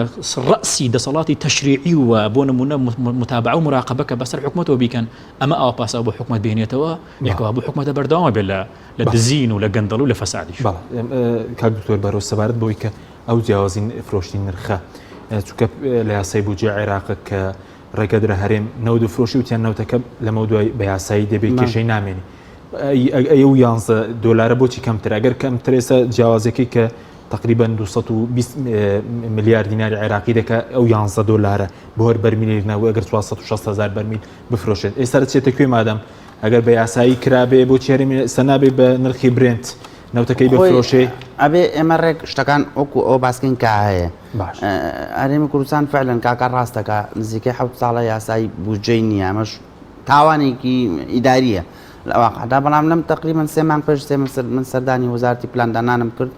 ڕەسی دەسەڵاتی تەشریعی و بۆ نمونە متابعە و مراقبەکە بەسەر حکومەتەوە بیکەن ئەمە ئاوا پاساو بۆ حکومەت بێنێتەوە یەکەوە بۆ حکومەتە بەردەوامە بێت لە لە دزین و لە گەندەڵ و لە فەسادیش. بەڵێ کاک دکتۆر بەرۆز سەبارەت بەوەی کە ئەو جیاوازی فرۆشتنی نرخە چونکە لە یاسای بودجەی عێراق کە ڕێگەدرا هەرێم نەوت بفرۆشی وتیان نەوتەکە لەمە دوای بە یاسایی دەبێت کێشەی نامێنی ئەو یانزە دۆلارە بۆچی کەمتر ئەگەر کەمتر ئێستا جیاوازەکەی کە تقریبا 220 ملیار دیناری عێراقی دەکە ئەو یانزە دۆلارە بۆ هەر بەرمیلێک ناوە ئەگەر 460 هزار بەرمیل بفرۆشێت ئێستا دەچێتە کوێ مادەم ئەگەر بە یاسایی کرابێ بۆچی هەرێمی ئێستا نابێ بە نرخی برێنت نەوتەکەی بفرۆشێ؟ ئەبێ ئێمە ڕێک شتەکان وەکو ئەوە باسکەین کە هەیە باش هەرێمی کوردستان فعلەن کاکە ڕاستەکە نزیکەی حەوت ساڵە یاسای بودجەی نییە ئەمەش تاوانێکی ئیداریە لە واقعدا بەڵام لەم تقریبا سێ مانگ پێش سێ من سەردانی وەزارەتی پلاندانانم کرد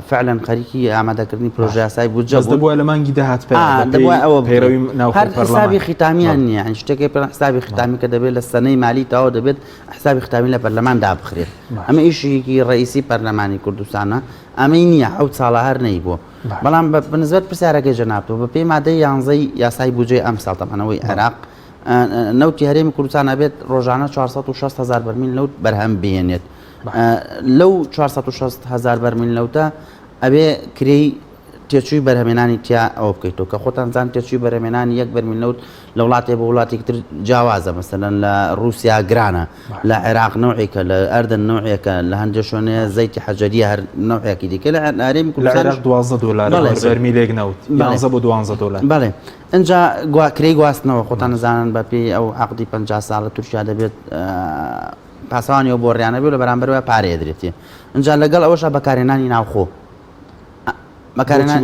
فعلا خەریکی ئامادەکردنی پرۆژەیاسای بودجە بوون. دەبوایە لە مانگی داهات پەیڕەوی دەبوایە ئەوە پەیڕەوی ناوخۆی هەر حسابی ختامیان نییە یانی شتێکی پێ حسابی ختامی کە دەبێت لە سەنەی مالی تەواو دەبێت حسابی ختامی لە پەرلەمان دابخرێت ئەمە ئیشێکی ڕئیسی پەرلەمانی کوردستانە ئەمەی نییە حەوت ساڵە هەر نەیبووە بەڵام بە نسبەت پرسیارەکەی جەنابتەوە بە پێی مادەی یانزەی یاسای بودجەی ئەمساڵ تەبعەن ئەوەی عێراق نەوتی هەرێمی کوردستان ئەبێت ڕۆژانە 460 هزار بەرمیل نەوت بەرهەم بهێنێت لەو 460 هزار بەرمیل نەوتە ئەبێ کرێی تێچووی بەرهەمێنانی تیا ئەوە بکەیتەوە کە خۆتان زان تێچووی بەرهەمێنانی یەک بەرمیل نەوت لە وڵاتێ بۆ وڵاتێکی تر جیاوازە مەسەلەن لە رووسیا گرانە لە عێراق نەوعێکە لە ئەردەن نەوعێکە لە هەندێک شوێنێ زەیتی حەجەریە هەر نەوعێکی دیکە لە هەرێمی لە عێراق 12 دۆلار بەرمیلێک نەوت یانزە بۆ 12 دۆلار بەڵێ ئینجا گوا کرێی گواستنەوە خۆتان نەزانن بە پێی ئەو عەقدی 50 ساڵە تورکیا دەبێت پاسەوانی ئەو بۆڕیانە بێ و لە بەرامبەر وایە پارەیە درێتێ ئینجا لەگەڵ ئەوەشا بەکارهێنانی ناوخۆ بەکارهێنانی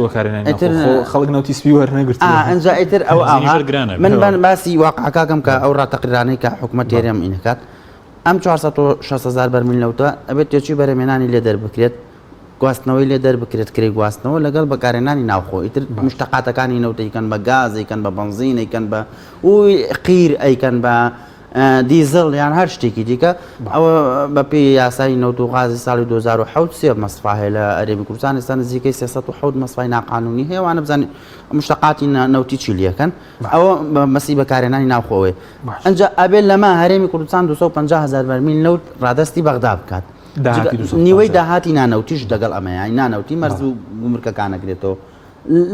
خەڵک نەوتی سپی وەرنەگرت ئینجا ئیتر ئەو من بەن باسی واقعەکەم کە ئەو ڕاتەقریرانەی کە حکوومەت هەرێم ئینەکات ئەم 460 هزار بەرمیل نەوتە ئەبێت تێچووی بەرهەمهێنانی لێ دەربکرێت گواستنەوەی لێ دەربکرێت کرێی گواستنەوە لەگەڵ بەکارهێنانی ناوخۆ ئیتر مشتەقاتەکانی نەوت ئەیکەن بە گاز ئەیکەن بە بەنزین ئەیکەن بە و قیر ئەیکەن بە دیزڵ یان هەر شتێکی دیکە ئەوە بە پێی یاسای نەوت و غازی ساڵی 2007 سێ مەسفا هەیە لە هەرێمی کوردستان ئێستا نزیکەی 307 مەسفای ناقانونی هەیە وانە بزانین مشتەقاتی نەوتی چی لەکەن ئەوە مەسی بەکارهێنانی ناوخۆوەی ئەنجا ئەبێ لەمە هەرێمی کوردستان 250 هزار بەرمیل نەوت ڕادەستی بەغدا بکات نیوەی داهاتی نانەوتیش دەگەڵ ئەمەیە نانەوتی مەرز و گومرکەکان ئەگرێتەوە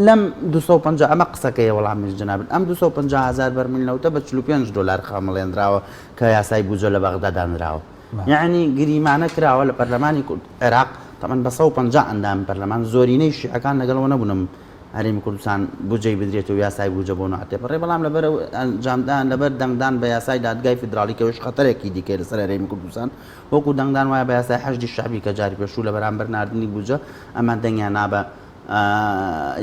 لەم 250 ئەمە قسەکەیە وەڵامیش جەنابت ئەم 250 هزار بەرمیل نەوتە بە 45 دۆلار خەمڵێنراوە کە یاسای بودجە لە بەغدا دانراوە یعنی گریمانە کراوە لە پەرلەمانی عێراق تەمەن بە 150 ئەندام پەرلەمان زۆرینەی شیعەکان لەگەڵەوە نەبوونم هەرێمی کوردستان بودجەی بدرێت و یاسای بودجە بۆ نوع تێپەڕێ، بەڵام لەبەر ئەنجامدان لەبەر دەنگدان بە یاسای دادگای فیدراڵی کە ئەویش خەتەرێکی دیکەیە لەسەر هەرێمی کوردستان وەکو دەنگدان وایە بە یاسای حەشدی شەعبی کە جاری پێشوو لە بەرامبەر ناردنی بودجە ئەمان دەنگیان نا بە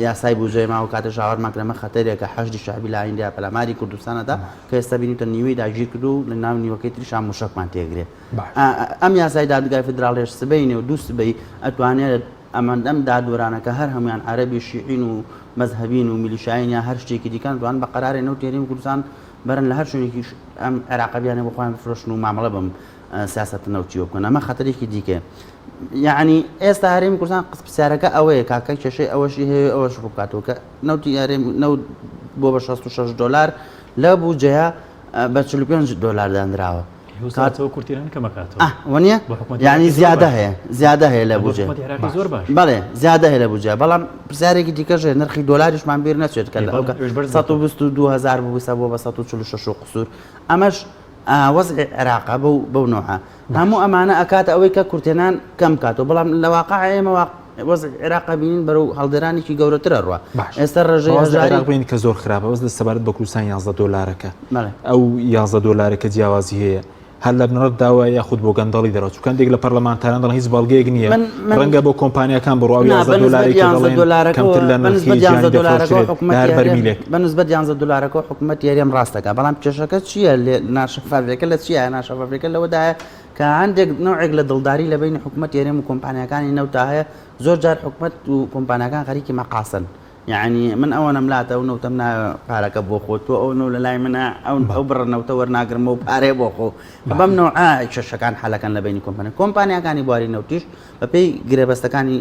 یاسای بودجەی ما و کاتێ شاوەرمان کرد ئەمە خەتەرێکە حەشدی شەعبی لە ئایندەیا پەلاماری کوردستان ئەدا کە ئێستا بینیوتە نیوەی داگیر کردو و لە ناو نیوەکەی تریشا موشەکمان تێگرێ ئەم یاسای دادگای فیدراڵیش سبەینێ و دوو سبەی ئەتوانێت ئەمان ئەم دادوەرانە کە هەر هەموویان عەرەبی شیعین و مەزهەبین و میلیشایین یا هەر شتێکی دیکەن دەتوانن بە قەرارێ نەوتی هەرێمی کوردستان بەرن لە هەر شوێنێکیش ئەم عێراقە بیانێ بۆ خۆیان بفرۆشن و مامەڵە بەم سیاسەتە نەوتیەوە بکەن ئەمە خەتەرێکی دیکەیە یعنی ئێستا هەرێمی کوردستان قس پرسیارەکە ئەوەیە کاکە کێشەی ئەوەشی هەیە ئەوەش ڕووبکاتەوە کە نەوتی هەرێم نەوت بۆ بە 66 دۆلار لە بودجەیە بە 45 دۆلار دانراوە. وزارەتەوە کورتێنان کەمەکاتەوە. ئاه وەنیە؟ بۆ حکومەتی یعنی عێراقی زۆر زیادە باشە. هەیە زیادە هەیە لە بۆ بودجە. حکومەتی عێراقی زۆر باشە. بەڵێ زیادە هەیە لە بودجە بەڵام پرسیارێکی دیکەش هەیە نرخی دۆلاریشمان بیر نەچێت کە ئێ لە بەڵێ ئەو ئەویش بەرز بۆتەوە. 122 هەزار بوو سە بووە بە 146 و قسوور ئەمەش وەزعی عێراقە بەو بەو نەوعە هەموو ئەمانە ئەکاتە ئەوەی کە کورتێنان کەم کاتەوە بەڵام لە واقع ئێمە وەزعی عێراق بینین بەرەو هەڵدێرانێکی گەورەترە ڕوە ئێستا ڕێژەی هەژاری بین کە زۆر خراپە بەس لە سەبارەت بە کوردستان 11 دۆلارەکە ئەو 11 دۆلارەکە جیاوازی هەیە هەر لە بنەڕەت داوە یاخود بۆ گەندەڵی دەڕۆ چونکە هەندێک لە پەرلەمانتاران دەڵێن هیچ بەڵگەیەک نییە ڕەنگە بۆ کۆمپانیاکان بڕوا و 11 دۆلارێک کە دەڵێن کەمتر لە نرخی جیهانی دەفرۆشرێت لە هەر بەرمیلێک. بە نسبەت 11 دۆلارەکەوە حکومەت یاریەم ڕاست دەکات بەڵام کێشەکە چییە لێ ناشەفافیەکە لە چییە ناشەفافیەکە لەوەدایە کە هەندێک نەوعێک لە دڵداری لە بەینی حکومەت یەرێم و کۆمپانیاکانی نەوتا هەیە زۆر جار حکومەت و کۆمپانیاکان خەریکی مەقاسن یەعنی من ئەوەنەم لاتە ئەو نەوتەم ناوێ پارەکە بۆ خۆت تۆ ئەو نەو لە لای منە ئەو ئەو بڕە نەوتە وەرناگرمەوە پارەیە بۆ خۆ بەم نەوعە کێشەکان حەلەکەن لە بەینی کۆمپانیا کۆمپانیاکانی بواری نەوتیش بەپێی گرێبەستەکانی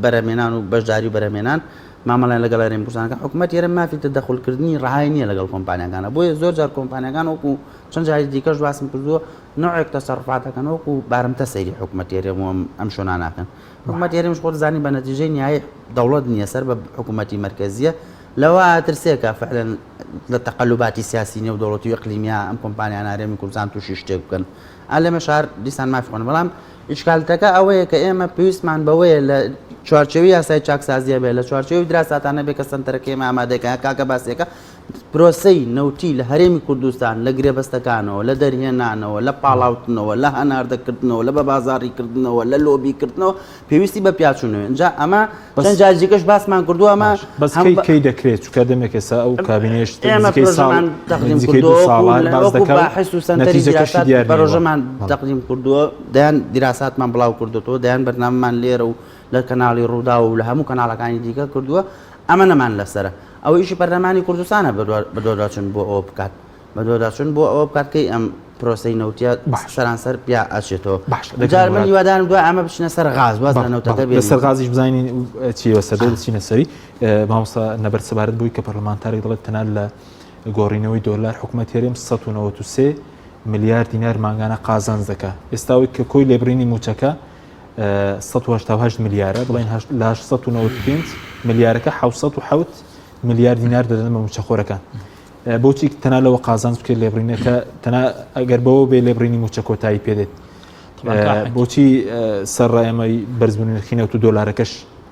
بەرهەمێنان و بەشداری و بەرهەمێنان مامەڵیان لەگەڵ هەرێمی کوردستان کە حکومەت هەرێم مافی تەدەخولکردنی ڕەهای نییە لەگەڵ کۆمپانیاکانە بۆیە زۆر جار کۆمپانیاکان وەکو چەند جاری دیکەش باسم کردووە نەوعێک تەسەروفات دەکەن وەکو بارمتە سەیری حکومەتی هەرێم و ئەم شوێنانە ناکەن حکومەتی هەرێمیش خۆ دەزانی بە نەتیجەی نیایی دەوڵەت نییە سەر بە حکومەتی مەرکەزیە لەوە ئەترسێ کە فعلەن لە تەقەلوباتی سیاسی نێودەوڵەتی و ئیقلیمیە ئەم کۆمپانیانە هەرێمی کوردستان تووشی شتێک بکەن ئا لەمە شار دیسان مافی خۆن بەڵام ئیشکالتەکە ئەوەیە کە ئێمە پێویستمان بەوەیە لە چوارچێوی یاسای چاکسازیە بێ لە چوارچێوی دراساتانە بێ کە سەنتەرەکە ئێمە ئامادەکە کاکە باسیەکە پرۆسەی نەوتی لە هەرێمی کوردستان لە گرێبەستەکانەوە، لە دەرهێنانەوە، لە پاڵاوتنەوە، لە هەناردەکردنەوە، لە بەبازاڕیکردنەوە، لە لۆبیکردنەوە پێویستی بە پیاچوونەوەیە. ئینجا ئەمە چەند جاری دیکەش باسمان کردووە ئەمە بەس کەی کەی دەکرێت چونکە دەمێک ئێستا ئەو کابینەیەش ئێمە نزیکەی ساڵ پرۆژەمان تەقدیم نزیکەی دوو کردووە ساڵە وەکو باس وەکو دەکا و باحس و سەنتەری نەتیجەکەشی دیراسات دیار نییە. پرۆژەمان تەقدیم کردووە دەیان دیراساتمان بڵاو کردووەتەوە دەیان بەرنامەمان لێرە و لە کەناڵی ڕووداو و لە هەموو کەناڵەکانی دیکە کردووە ئەمە نەمان لەسەرە ئەوە ئیشی پەرلەمانی کوردستانە بەدواداچوون بۆ ئەوە بکات بەدواداچوون بۆ ئەوە بکات کەی ئەم پرۆسەی نەوتیە سەرانسەر پیا ئەچێتەوە جار من هیوادارم دوای ئەمە بچینە سەر غاز واز لە نەوتەکە بێنین لەسەر غازیش بزانین چی بەسەر دێت بچینە سەری مامۆستا نەبەرد سەبارەت بووی کە پەرلەمانتارێک دەڵێت تەنها لە گۆڕینەوەی دۆلار حکومەت هەرێم 193 ملیار دینار مانگانە قازانج دەکا ئێستا ئەوەی کە کۆی لێبڕینی مووچەکە 188 ملیارە بڵێن لە 895 ملیارەکە 707 ملیار دینار دەدەن بە مووچەخۆرەکان بۆچی تەنها لەوە قازانج بکرێت لێبڕینەکە تەنها ئەگەر بەوە بێ لێبڕینی مووچە کۆتایی پێدێت بۆچی سەر ڕای بەرزبوونی نرخی نەوت و دۆلارەکەش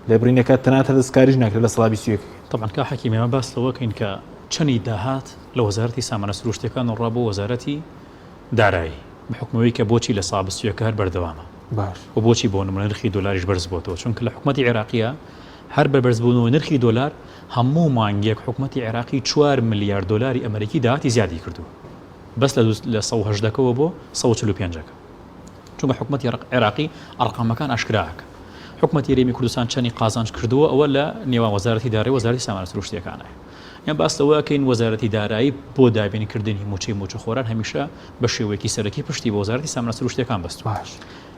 لێبڕینەکە تەنها تا دەستکاریش ناکرێت لە سەدا 21 طبعا کا حەکیم ئێمە باس لەوە کەین کە چەنی داهات لە وەزارەتی سامانە سروشتیەکان ڕا بۆ وەزارەتی دارایی بە حوکمەوەی کە بۆچی لە سا 21 هەر بەردەوامە باش و بۆچی بۆ نمونە نرخی دۆلاریش بەرز بۆتەوە چونکە لە حکومەتی عێراقیە هەر بە بەرزبوونەوەی نرخی دۆلار هەموو مانگێک حکومەتی عێراقی چوار ملیار دۆلاری ئەمەریکی داهاتی زیادی کردووە بەس لە لە 118 کەوە بۆ 145 ەکە چونکە حکومەتی عێراقی ئەرقامەکان ئاشکرا ئەکا حکومەتی هەرێمی کوردستان چەنی قازانج کردووە ئەوە لە نێوان وەزارەتی دارایی و وەزارەتی سامانە سروشتیەکانە یان باس لەوە ئەکەین وەزارەتی دارایی بۆ دابینکردنی مووچەی مووچەخۆران هەمیشە بە شێوەیەکی سەرەکی پشتی بە وەزارەتی سامانە سروشتیەکان بەستووە. باش.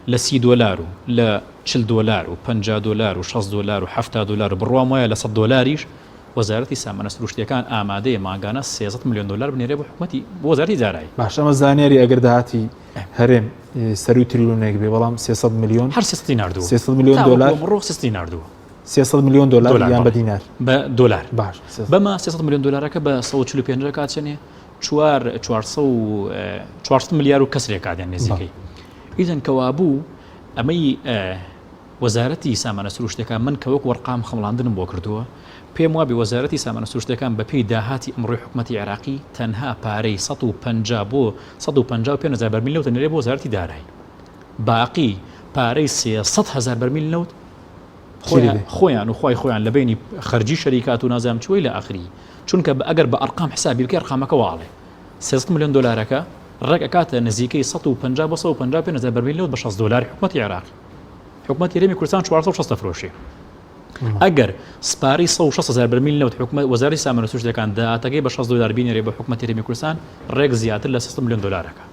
لە 30 دۆلار و لە 40 دۆلار و 50 دۆلار و 60 دۆلار و 70 دۆلار و بڕوام وایە لە 100 دۆلاریش وەزارەتی سامانە سروشتیەکان ئامادەیە مانگانە 300 ملیۆن دۆلار بنێرێ بۆ حکومەتی بۆ وەزارەتی دارایی. باش ئەمە زانیاری ئەگەر داهاتی هەرێم سەروی تریلیۆنێک بێ بەڵام 300 ملیۆن هەر 300 ناردووە 300 ملیۆن دۆلار تا وەکو ئەمڕۆ 300 ناردووە. 300 ملیۆن دۆلار یان بە دینار؟ بە دۆلار. باش. بەمە 300 ملیۆن دۆلارەکە بە 145 ئەکات چەنێ؟ چوار 400 و 400 ملیار و کەسرێک کات یان نزیکەی. ئیزن کەوابوو ئەمەی وەزارەتی سامانە سروشتەکان من کە وەک وەرقام خەمڵاندنم بۆ کردووە پێم وابێ وەزارەتی سامانە سروشتەکان بەپێی داهاتی ئەمڕۆی حکومەتی عێراقی تەنها پارەی 150 بۆ 155 هەزار بەرمیل نەوتە نێرێ بۆ وەزارەتی دارایی باقی پارەی 300 هەزار بەرمیل نەوت خۆیان و خوای خۆیان لە بەینی خەرجی شەریکات و نازانم چی وەی لە ئاخری چونکە ئەگەر بە ئەرقام حسابی بکەی ئەرقامەکە واڵێ 300 ملیۆن دۆلارەکە ڕێک ئەکاتە نزیکەی 150 بۆ 155 هەزار بەرمیل نەوت بە 60 دۆلاری حکومەتی عێراقی حکومەتی هەرێمی کوردستان 460 دەفرۆشێ ئەگەر سپاری 160 هەزار بەرمیل نەوت حکومەت وەزارەتی سامانە سروشتیەکان داهاتەکەی بە 60 دۆلار بینێرێ بە حکومەتی هەرێمی کوردستان ڕێک زیاتر لە 300 ملیۆن دۆلارەکە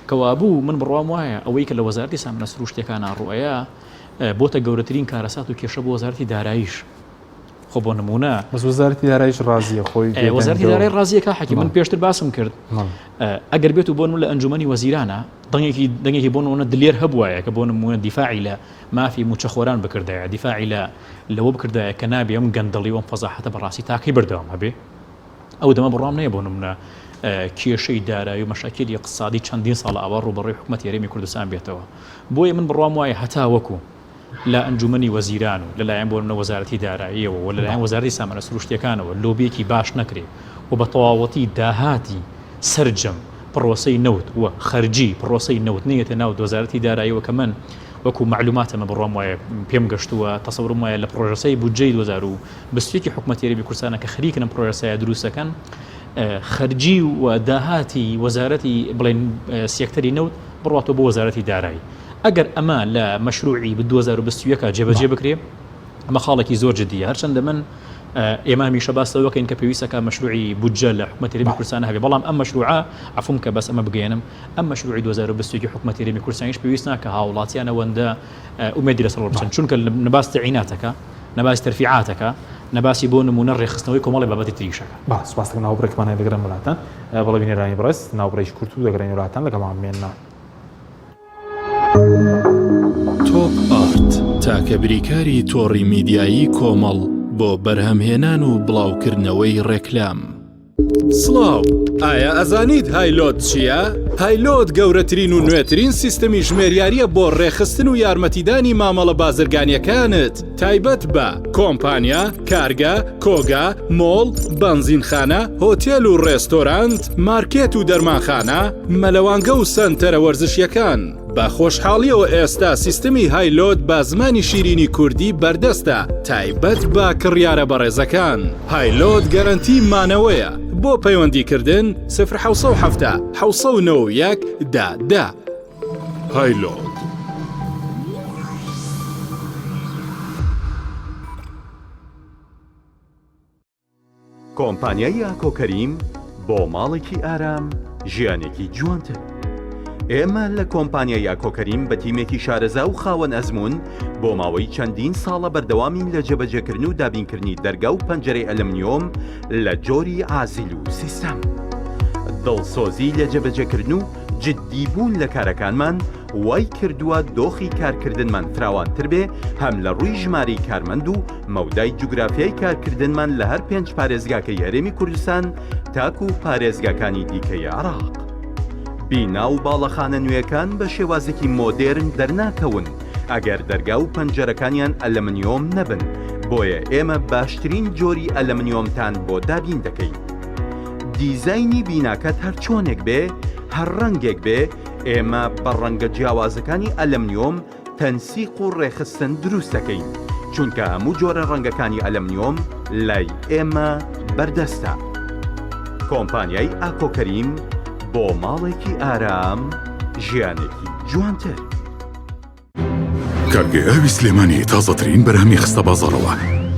کەوابوو من بڕوام وایە ئەوەی کە لە وەزارەتی سامانە سروشتیەکانە ڕوئەیە بۆتە گەورەترین کارەسات و کێشە بۆ وەزارەتی داراییش. خۆ بۆ نمونە بەس وەزارەتی داراییش ڕازیە خۆی وەزارەتی دارایی ڕازیە کا حەکی من پێشتر باسم کرد ئەگەر بێت و بۆ لە ئەنجومەنی وەزیرانە دەنگێکی دەنگێکی بۆ نمونە دلێر هەبوایە کە بۆ نمونە دیفاعی لە مافی موچەخۆران بکردایە دیفاعی لە لەوە بکردایە کە نابێ ئەم گەندەڵی و ئەم فەزاحەتە بەڕاستی تاکەی بەردەوام هەبێ ئەو دەمە بڕوام نەیە بۆ نمونە کێشەی دارایی و مەشاکیلی اقتصادی چەندین ساڵە ئاوا ڕووبەڕووی حکوومەتی هەرێمی کوردستان بێتەوە بۆیە من بڕوام وایە هەتا وەکو لە ئەنجومەنی وەزیران و لەلایەن بۆ نمونە وەزارەتی داراییەوە و لەلایەن وەزارەتی سامانە سروشتیەکانەوە لۆبیەکی باش نەکرێ و بە تەواوەتی داهاتی سەرجەم پڕۆسەی نەوت و خەرجی پڕۆسەی نەوت نەیەتە ناو وەزارەتی داراییەوە کە من وەکو مەعلوماتە من بڕوام وایە پێم گەشتووە تەسەورم وایە لە پڕۆژەسای بودجەی 2021 حکومەتی هەرێمی کوردستانە کە خەریکن ئەم پڕۆژەسایە دروست دەکەن خەرجی و داهاتی وەزارەتی بڵێن سێکتەری نەوت بڕاتەوە بۆ وەزارەتی دارایی ئەگەر ئەمە لە مەشروعی 2021 جێبەجێ بکرێ ئەمە خاڵێکی زۆر جدیە هەرچەندە من ئێمە هەمیشە باس لەوە کەین کە پێویستەکە مەشروعی بودجە لە حکومەتی هەرێمی کوردستان هەبێ بەڵام ئەم مەشروعە عەفوم کە بەس ئەمە بگەیەنم ئەم مەشروعی 2021 حکومەتی هەرێمی کوردستانیش پێویست ناکە هاوڵاتیان ئەوەندە ئومێدی لەسەر بچن چونکە نەباس تەعیناتەکە نەباسی تەرفیعاتەکە نەباسی بۆ نمونە ڕێکخستنەوەی کۆمەڵی بابەتی تریشەکە. با سوپاس دەکەم ناوبڕێکمان هەیە دەگەڕێم وڵاتان بەڵێ بینەرانی بەڕێز ناوبڕێکی کورت و دەگەڕێین وڵاتان لەگەڵمان بمێننەوە. تۆپ ئارت تاکە بریکاری تۆڕی میدیایی کۆمەڵ بۆ بەرهەمهێنان و بڵاوکردنەوەی ڕێکلام. سڵاو، ئایا ئەزانیت هایلۆد چییە؟ هایلۆد گەورەترین و نوێترین سیستەمی ژمێریارییە بۆ ڕێکخستن و یارمەتیدانی مامەڵە بازرگانییەکانت تایبەت بە، کۆمپانیا، کارگە، کۆگا، مۆڵ، بەنزینخانە، هۆتێل و ڕێستۆرانت، مارکێت و دەرمانخانە، مەلەوانگە و سەنتەرە وەرزشییەکان. بە خۆشحاڵیەوە ئێستا سیستمی هایلۆد بە زمانی شیرینی کوردی بەردەستە تایبەت بە کڕیارە بەڕێزەکان. هایلۆد گەرەنتی مانەوەیە. بۆ پەیوەندی کردن، سفر 770 791 دە دە. هایلۆد. کۆمپانیای ئاکۆ کەریم بۆ ماڵێکی ئارام ژیانێکی جوانتر. ئێمە لە کۆمپانیای ئاکۆ کەریم بە تیمێکی شارەزا و خاوەن ئەزموون بۆ ماوەی چەندین ساڵە بەردەوامین لە جێبەجێکردن و دابینکردنی دەرگا و پەنجەرەی ئەلمنیۆم لە جۆری عازیل و سیستەم. دڵسۆزی لە جێبەجێکردن و جددی بوون لە کارەکانمان وای کردووە دۆخی کارکردنمان فراوانتر بێ هەم لە ڕووی ژمارەی کارمەند و مەودای جوگرافیای کارکردنمان لە هەر پێنج پارێزگاکەی هەرێمی کوردستان تاکو پارێزگاکانی دیکەی عێراق. بینا و باڵەخانە نوێکان بە شێوازێکی مۆدێرن دەرناکەون ئەگەر دەرگا و پەنجەرەکانیان ئەلەمنیۆم نەبن، بۆیە ئێمە باشترین جۆری ئەلەمنیۆمتان بۆ دابین دەکەین. دیزاینی بیناکەت هەر چۆنێک بێ، هەر ڕەنگێک بێ، ئێمە بە ڕەنگە جیاوازەکانی ئەلەمنیۆم تەنسیق و ڕێکخستن دروست دەکەین، چونکە هەموو جۆرە ڕەنگەکانی ئەلەمنیۆم لای ئێمە بەردەستە. کۆمپانیای ئاکۆ کەریم بۆ ماڵێکی ئارام ژیانێکی جوانتر. کارگەی ئاوی سلێمانی تازەترین بەرهەمی خستە بازاڕەوە.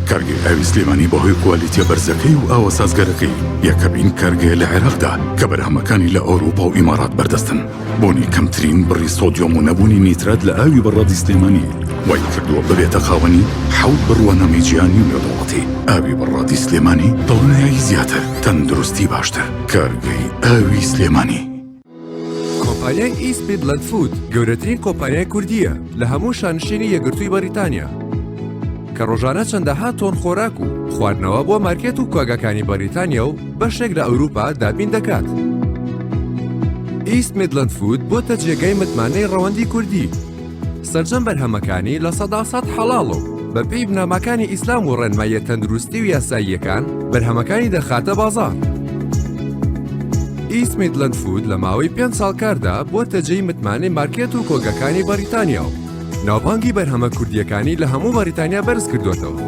کارگەی ئاوی سلێمانی بەهۆی کوالیتیە بەرزەکەی و ئاوە سازگارەکەی یەکەمین کارگەیە لە عێراقدا کە بەرهەمەکانی لە ئەوروپا و ئیمارات بەردەستن. بوونی کەمترین بڕی سۆدیۆم و نەبوونی نیترات لە ئاوی بەڕادی سلێمانی وای کردووە ببێتە خاوەنی حەوت بڕوانامەی جیهانی و نێودەوڵەتی. ئاوی بەڕادی سلێمانی دڵنیایی زیاتر، تەندروستی باشتر. کارگەی ئاوی سلێمانی. کۆمپانیای ئیست میدلەند فود گەورەترین کۆمپانیای کوردییە لە هەموو شانشینی یەکگرتووی بەریتانیا کە ڕۆژانە چەندەها تۆن خۆراک و خواردنەوە بۆ مارکێت و کۆگاکانی بەریتانیا و بەشێک لە ئەوروپا دابین دەکات. ئیست میدلەند فود بۆتە جێگای متمانەی ڕەوەندی کوردی. سەرجەم بەرهەمەکانی 100% حەڵاڵە و بەپێی بنەماکانی ئیسلام و ڕێنماییە تەندروستی و یاساییەکان بەرهەمەکانی دەخاتە بازاڕ. ئیست میدلەند فود لە ماوەی پێنج ساڵ کاردا بووەتە جێی متمانەی مارکێت و کۆگەکانی بەریتانیا و ناوبانگی بەرهەمە کوردییەکانی لە هەموو بەریتانیا بەرز کردووەتەوە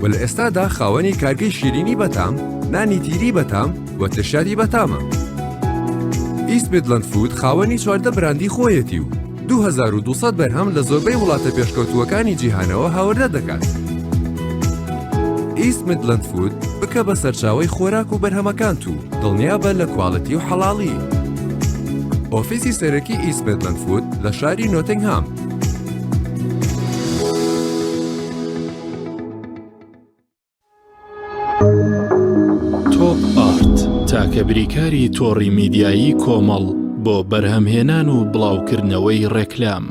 و لە ئێستادا خاوەنی کارگەی شیرینی بەتام، نانی تیری بەتام و ترشیاتی بەتامە. ئیست میدلەند فود خاوەنی 14 براندی خۆیەتی و 2200 بەرهەم لە زۆربەی وڵاتە پێشکەوتووەکانی جیهانەوە هاوردە دەکات. ئیست میدلەند فود بکە بە سەرچاوەی خۆراک و بەرهەمەکانت و دڵنیابە لە کواڵیتی و حەڵاڵی. ئۆفیسی سەرەکی ئیست میدلەند فود لە شاری نۆتنگهام. تاکە بریکاری تۆڕی میدیایی کۆمەڵ بۆ بەرهەمهێنان و بڵاوکردنەوەی ڕێکلام.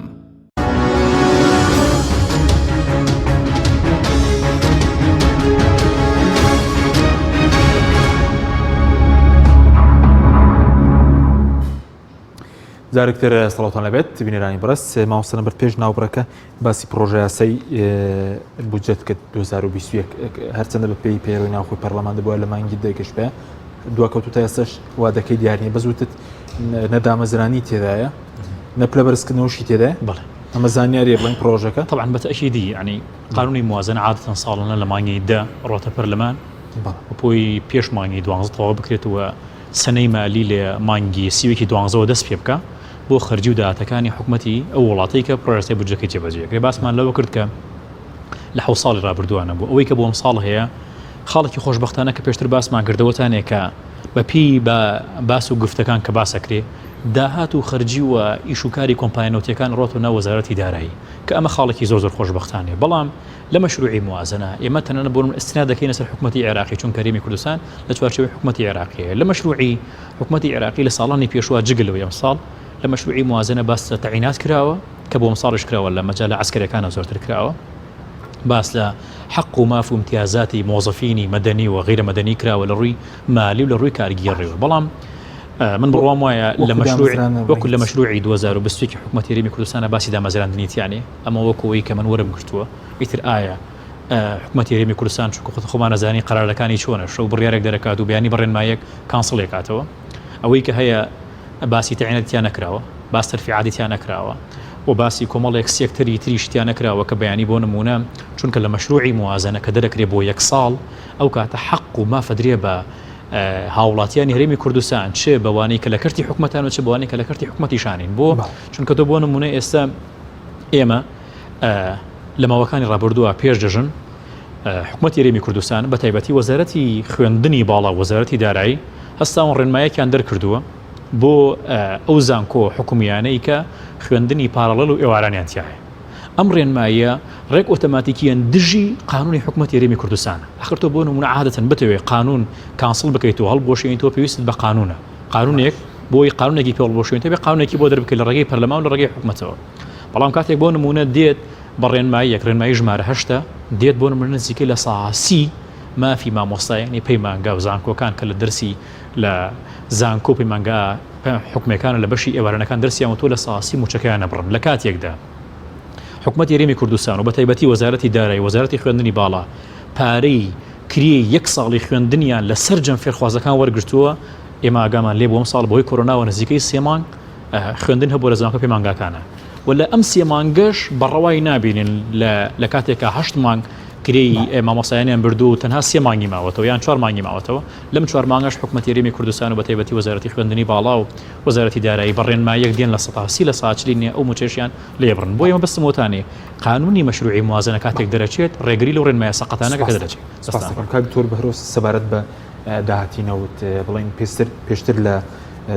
جارێکتر سڵاوتان لەبێت بینەرانی بەڕێز مامۆستا نەبەرد پێش ناوبڕەکە باسی پڕۆژە یاسای بودجەت کرد 2021 هەرچەندە بە پێی پەیڕەوی ناوخۆی پەرلەمان دەبووە لە مانگی دەگەشت بە دواکەوتو تا ئێستاش وادەکەی دیار نییە بەس وتت نەدامەزرانی تێدایە نە پلە بەرزکردنەوەشی تێدایە بەڵێ ئەمە زانیاریە بڵێن پڕۆژەکە طبعا بەتەئکیدی یعنی قانونی موازنە عادەتەن ساڵانە لە مانگی دە ڕۆتە پەرلەمان بەڵێ و پۆی پێش مانگی دوانزە تەواو بکرێت و سەنەی مالی لە مانگی سیوەکی دوانزەوە دەست پێ بکا بۆ خەرجی و داهاتەکانی حکومەتی ئەو وڵاتەی کە پرۆژەی بودجەکەی جێبەجێ ئەکرێ. باسمان لەوە کرد کە لە حەوت ساڵی ڕابردووە نەبوو. ئەوەی کە بۆ ئەمساڵ هەیە خاڵێکی خۆشبەختانە کە پێشتر باسمان کرد ئەوەتانێ کە بە پێی بە باس و گفتەکان کە باس ئەکرێ داهات و خەرجی و ئیش و کاری کۆمپانیا نەوتیەکان ڕۆتەوە ناو وەزارەتی دارایی کە ئەمە خاڵێکی زۆر زۆر خۆشبەختانەیە بەڵام لە مەشروعی موازنە ئێمە تەنانەت بۆ نمونە ئیستناد دەکەینە سەر حکومەتی عێراقی چونکە هەرێمی کوردستان لە چوارچێوەی حکومەتی عێراقیەیە لە مەشروعی حکومەتی عێراقی لە ساڵانی پێشوە جگە لەوەی ئەمساڵ لە مەشروعی موازنە باس لە تەعینات کراوە کە بۆ ئەمساڵیش کراوە لە مەجالە عەسکەریەکانە زۆرتر کراوە باس لە حەق و ماف و امتیازاتی مۆزەفینی مەدەنی و غیرە مەدەنی کراوە لە ڕووی مالی و لە ڕووی کارگێڕیەوە بەڵام من بڕوام وایە لە مەشروع وەکو لە مەشروعی 2021 حکومەتی هەرێمی کوردستانە باسی دامەزراندنی تیانێ ئەمە وەکو ئەوەی کە من وەرم گرتووە ئیتر ئایا حکومەتی هەرێمی کوردستان چونکە خۆت خۆمان ئەزانی قەرارەکانی چۆنە شەو بڕیارێک دەرەکات و بەیانی بە ڕێنمایەک cancel ی ئەکاتەوە ئەوەی کە هەیە باسی تەعیناتی تیا نەکراوە باس تەرفیعاتی تیا نەکراوە و باسی کۆمەڵێک سێکتەری تریش تیا نەکراوە کە بەیانی بۆ نمونە چونکە لە مەشروعی موازنە کە دەرەکرێ بۆ یەک ساڵ ئەو کاتە حەق و مافە درێ بە هاوڵاتیانی هەرێمی کوردستان چ بەوانەی کە لە کەرتی حکومەتان و چ بەوانەی کە لە کەرتی حکومەتیشانین بۆ چونکە تۆ بۆ نمونە ئێستا ئێمە لە ماوەکانی ڕابردووە پێش جەژن حکومەتی هەرێمی کوردستان بە تایبەتی وەزارەتی خوێندنی باڵا و وەزارەتی دارایی هەستاون ڕێنمایەکیان دەرکردووە بۆ ئەو زانکۆ حکومیانەی کە خوێندنی parallel و ئێوارانیان تیایە ئەم ڕێنماییە ڕێک ئۆتۆماتیکیەن دژی قانونی حکومەتی هەرێمی کوردستانە ئەخر تۆ بۆ نمونە عادەتەن بتەوێ قانون cancel بکەیت و هەڵبوەشێنیتەوە پێویستت بە قانونە قانونێک بۆی قانونێکی پێ هەڵبوەشێنیتەوە بێ قانونێکی بۆ دەربکەیت لە ڕێگەی پەرلەمان و لە ڕێگەی حکومەتەوە بەڵام کاتێک بۆ نمونە دێت بە ڕێنماییەک، ڕێنمایی ژمارە هەشتە، دێت بۆ نمونە نزیکەی 30% مافی مامۆستایانی پەیمانگا و زانکۆکان کە لە دەرسی لە زانکۆ و پەیمانگا حکومیەکان لە بەشی ئێوارانەکان دەرسیان وتووە 30% مووچەکەیان نەبڕن لە کاتێکدا حکومەتی هەرێمی کوردستان و بە تایبەتی وەزارەتی دارایی وەزارەتی خوێندنی باڵا پارەی کرێی یەک ساڵی خوێندنیان لە سەرجەم فێرخوازەکان وەرگرتووە ئێمە ئاگامان لێ بوو ئەمساڵ بەهۆی کۆرۆناوە نزیکەی سێ مانگ خوێندن هەبووە لە زانکۆ پەیمانگاکانە و لە ئەم سێ مانگەش بە ڕەوای نابینن لە کاتێکا هەشت مانگ کرێی مامۆستایانیان بردووە و تەنها سێ مانگی ماوەتەوە یان چوار مانگی ماوەتەوە لەم چوار مانگەش حکومەتی هەرێمی کوردستان و بە تایبەتی وەزارەتی خوێندنی باڵا و وەزارەتی دارایی بە ڕێنماییەک دێن 30% 40% نیە ئەو مووچەشیان لێ بڕن بۆیە مەبەستم وتانێ قانونی مەشروعی موازنە کاتێک دەرەچێت ڕێگری لەو ڕێنمایە سەقەتانە کە دەرەچێت. سپاس دەکەم کاک دکتۆر بەهرۆز سەبارەت بە داهاتی نەوت بڵێن پێشتر پێشتر لە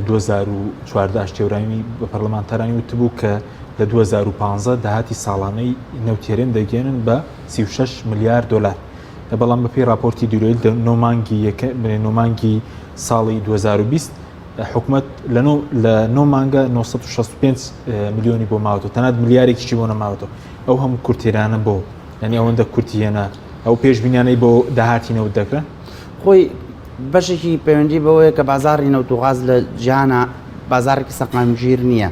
2014 ئاشتێورانی بە پەرلەمانتارانی وتبوو کە لە 2015 داهاتی ساڵانەی نەوتی هەرێم دەگەێنن بە 36 ملیار دلار بەڵام بەپێی راپۆرتی دیرۆیل نۆ مانگی یەکە نۆ مانگی ساڵی 2020 حکومت لە لە نۆ مانگە 965 میلیۆنی بۆ ماوەتەوە تەنات ملیارێکیشی بۆ نەماوەتەوە ئەو هەموو کورتێرانە بۆ یعنی ئەوەندە کورتی هێنا ئەو پێشبینیانەی بۆ داهاتی نەوت دەکرا خۆی بەشێکی پەیوەندی بەوەیە کە بازاڕی نەوت و غاز لە جیهانا بازاڕێکی سەقامگیر نییە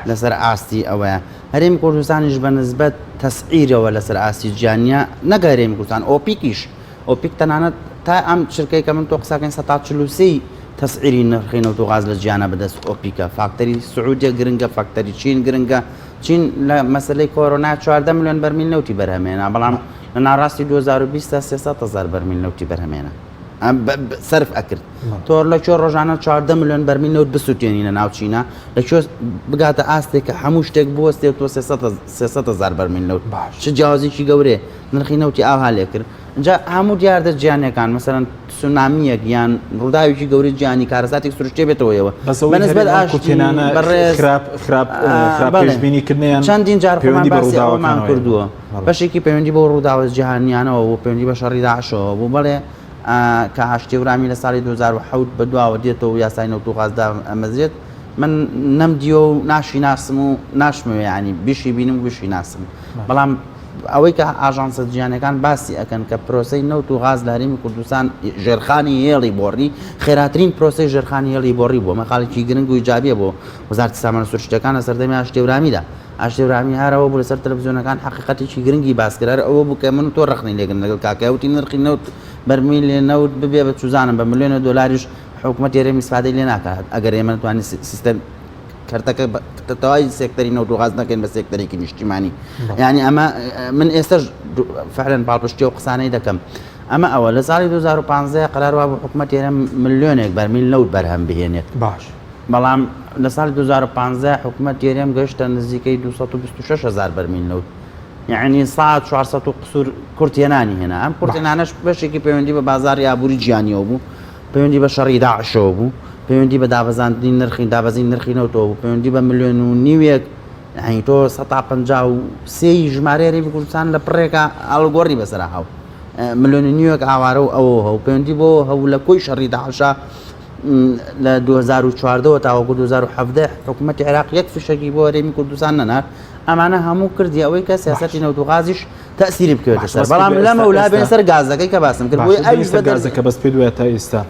لەسەر ئاستی ئەوەیە هەرێمی کوردستانیش بە نسبەت تەسعیرەوە لەسەر ئاستی جیهان نییە نەک هەرێمی کوردستان ئۆپیکیش ئۆپیک تەنانەت تا ئەم چرکەی کە من تۆ قساکەین سەتا 43 تەسعیری نرخی نەوت و غاز لە جیهانە بەدەست ئۆپیکە فاکتەری سعودیە گرنگە فاکتەری چین گرنگە چین لە مەسلەی کۆرۆنا 14 ملیۆن بەرمیل نەوتی بەرهەمێنا بەڵام لە ناڕاستی 2020 تا 300 هزار بەرمیل نەوتی بەرهەمێنا سەرف ئەکرد تۆ لە کوێ ڕۆژانە 14 ملیۆن بەرمیل نەوت بسووتێنی لە ناو چینە لە کوێ بگاتە ئاستێک کە هەموو شتێک بوەستێ تۆ 300 هزار بەرمیل نەوت باش چ جیاوازێکی گەورەیە نرخی نەوتی ئاوها لێ کرد اینجا هەموو دیاردە جیانەکان مەسەرەن سونامیەک یان ڕووداوێکی گەورەی جیهانی کارەساتێک سروشتی بێتەوەیەوە بەنسبەت ئاشتینانە بەڕێز خراپ خراپ خراپ پێشبینیکردنیان چەندین جار خۆمان باسی ئەوەمان کردووە بەشێکی پەیوەندی بەو ڕووداوە جیهانیانەوە بوو، پەیوەندی بە شەڕی داعشەوە بوو، بەڵێ. کە ئاشتی ورامی لە ساڵی 2007 بە دواوە دێتەوە و یاسای نەوت و غاز دامەزرێت من نەمدیوە و ناشی ناسم و ناشمەوێ یانی بیشی بینم و بیشی ناسم بەڵام ئەوەی کە ئاژانسە جیهانیەکان باسی ئەکەن کە پرۆسەی نەوت و غاز لە هەرێمی کوردستان ژێرخانی هێڵی بۆڕی خێراترین پرۆسەی ژێرخانی هێڵی بۆڕی بووە ئەمە خاڵێکی گرنگ و ئیجابیە بۆ وەزارەتی سامانە سروشتیەکان لە سەردەمی ئاشتێورامیدا ئاشتێورامی هەرەوە بوو لەسەر تەلەڤزیۆنەکان حەقیقەتێکی گرنگی باس کرد هەر ئەوە بوو کە من و تۆ ڕەخنەی لێگرن لەگەڵ کاکە وتی نرخی نەوت بەرمیل نەوت ببێ بە چوزانم بە ملیۆنە دۆلاریش حکومەتی هەرێم ئیسفادەی لێ ناکات ئەگەر ئێمە نەتوانین سیستەم کەرتەکە تەواوی سێکتەری نەوت و غاز نەکەین بە سێکتەرێکی نیشتیمانی یعنی ئەمە من ئێستاش فعلا پاڵپشتی و قسانەی دەکەم ئەمە ئەوە لە ساڵی 2015 قرار وابوو حکومەت هەرێم ملیۆنێک بەرمیل نەوت بەرهەم بهێنێت باش بەڵام لە ساڵی 2015 حکومەت هەرێم گەشتە نزیکەی 226 هزار بەرمیل نەوت یعنی سا 400 و قسوور کورتێنانی هێنا ئەم کورتێنانەش بەشێکی پەیوەندی بە بازاری ئابووری جیهانیەوە بوو پەیوەندی بە شەڕی داعشەوە بوو، پەیوەندی بە دابەزاندنی نرخی دابەزینی نرخی نەوتەوە بوو، پەیوەندی بە ملیۆن و نیوێک یانی تۆ سەتا 53 ی ژمارەی هەرێمی کوردستان لە پڕێکا ئاڵوگۆڕی بەسەرا هاو ملیۆن و نیوێک ئاوارە و ئەوە هەو پەیوەندی بۆ هەبوو لە کۆی شەڕی داعشا لە 2014ەوە تاوەکو 2017 حکوومەتی عێراق یەک فشەکی بۆ هەرێمی کوردستان نەنارد ئەمانە هەموو کردی ئەوەی کە سیاسەتی نەوت و غازیش تەئسیری بکەوێتە سەر بەڵام لەمە ولا بێن سەر گازەکەی کە باسم کرد بۆیە ئەویش بە گازەکە بەس پێ دوای تا ئێستا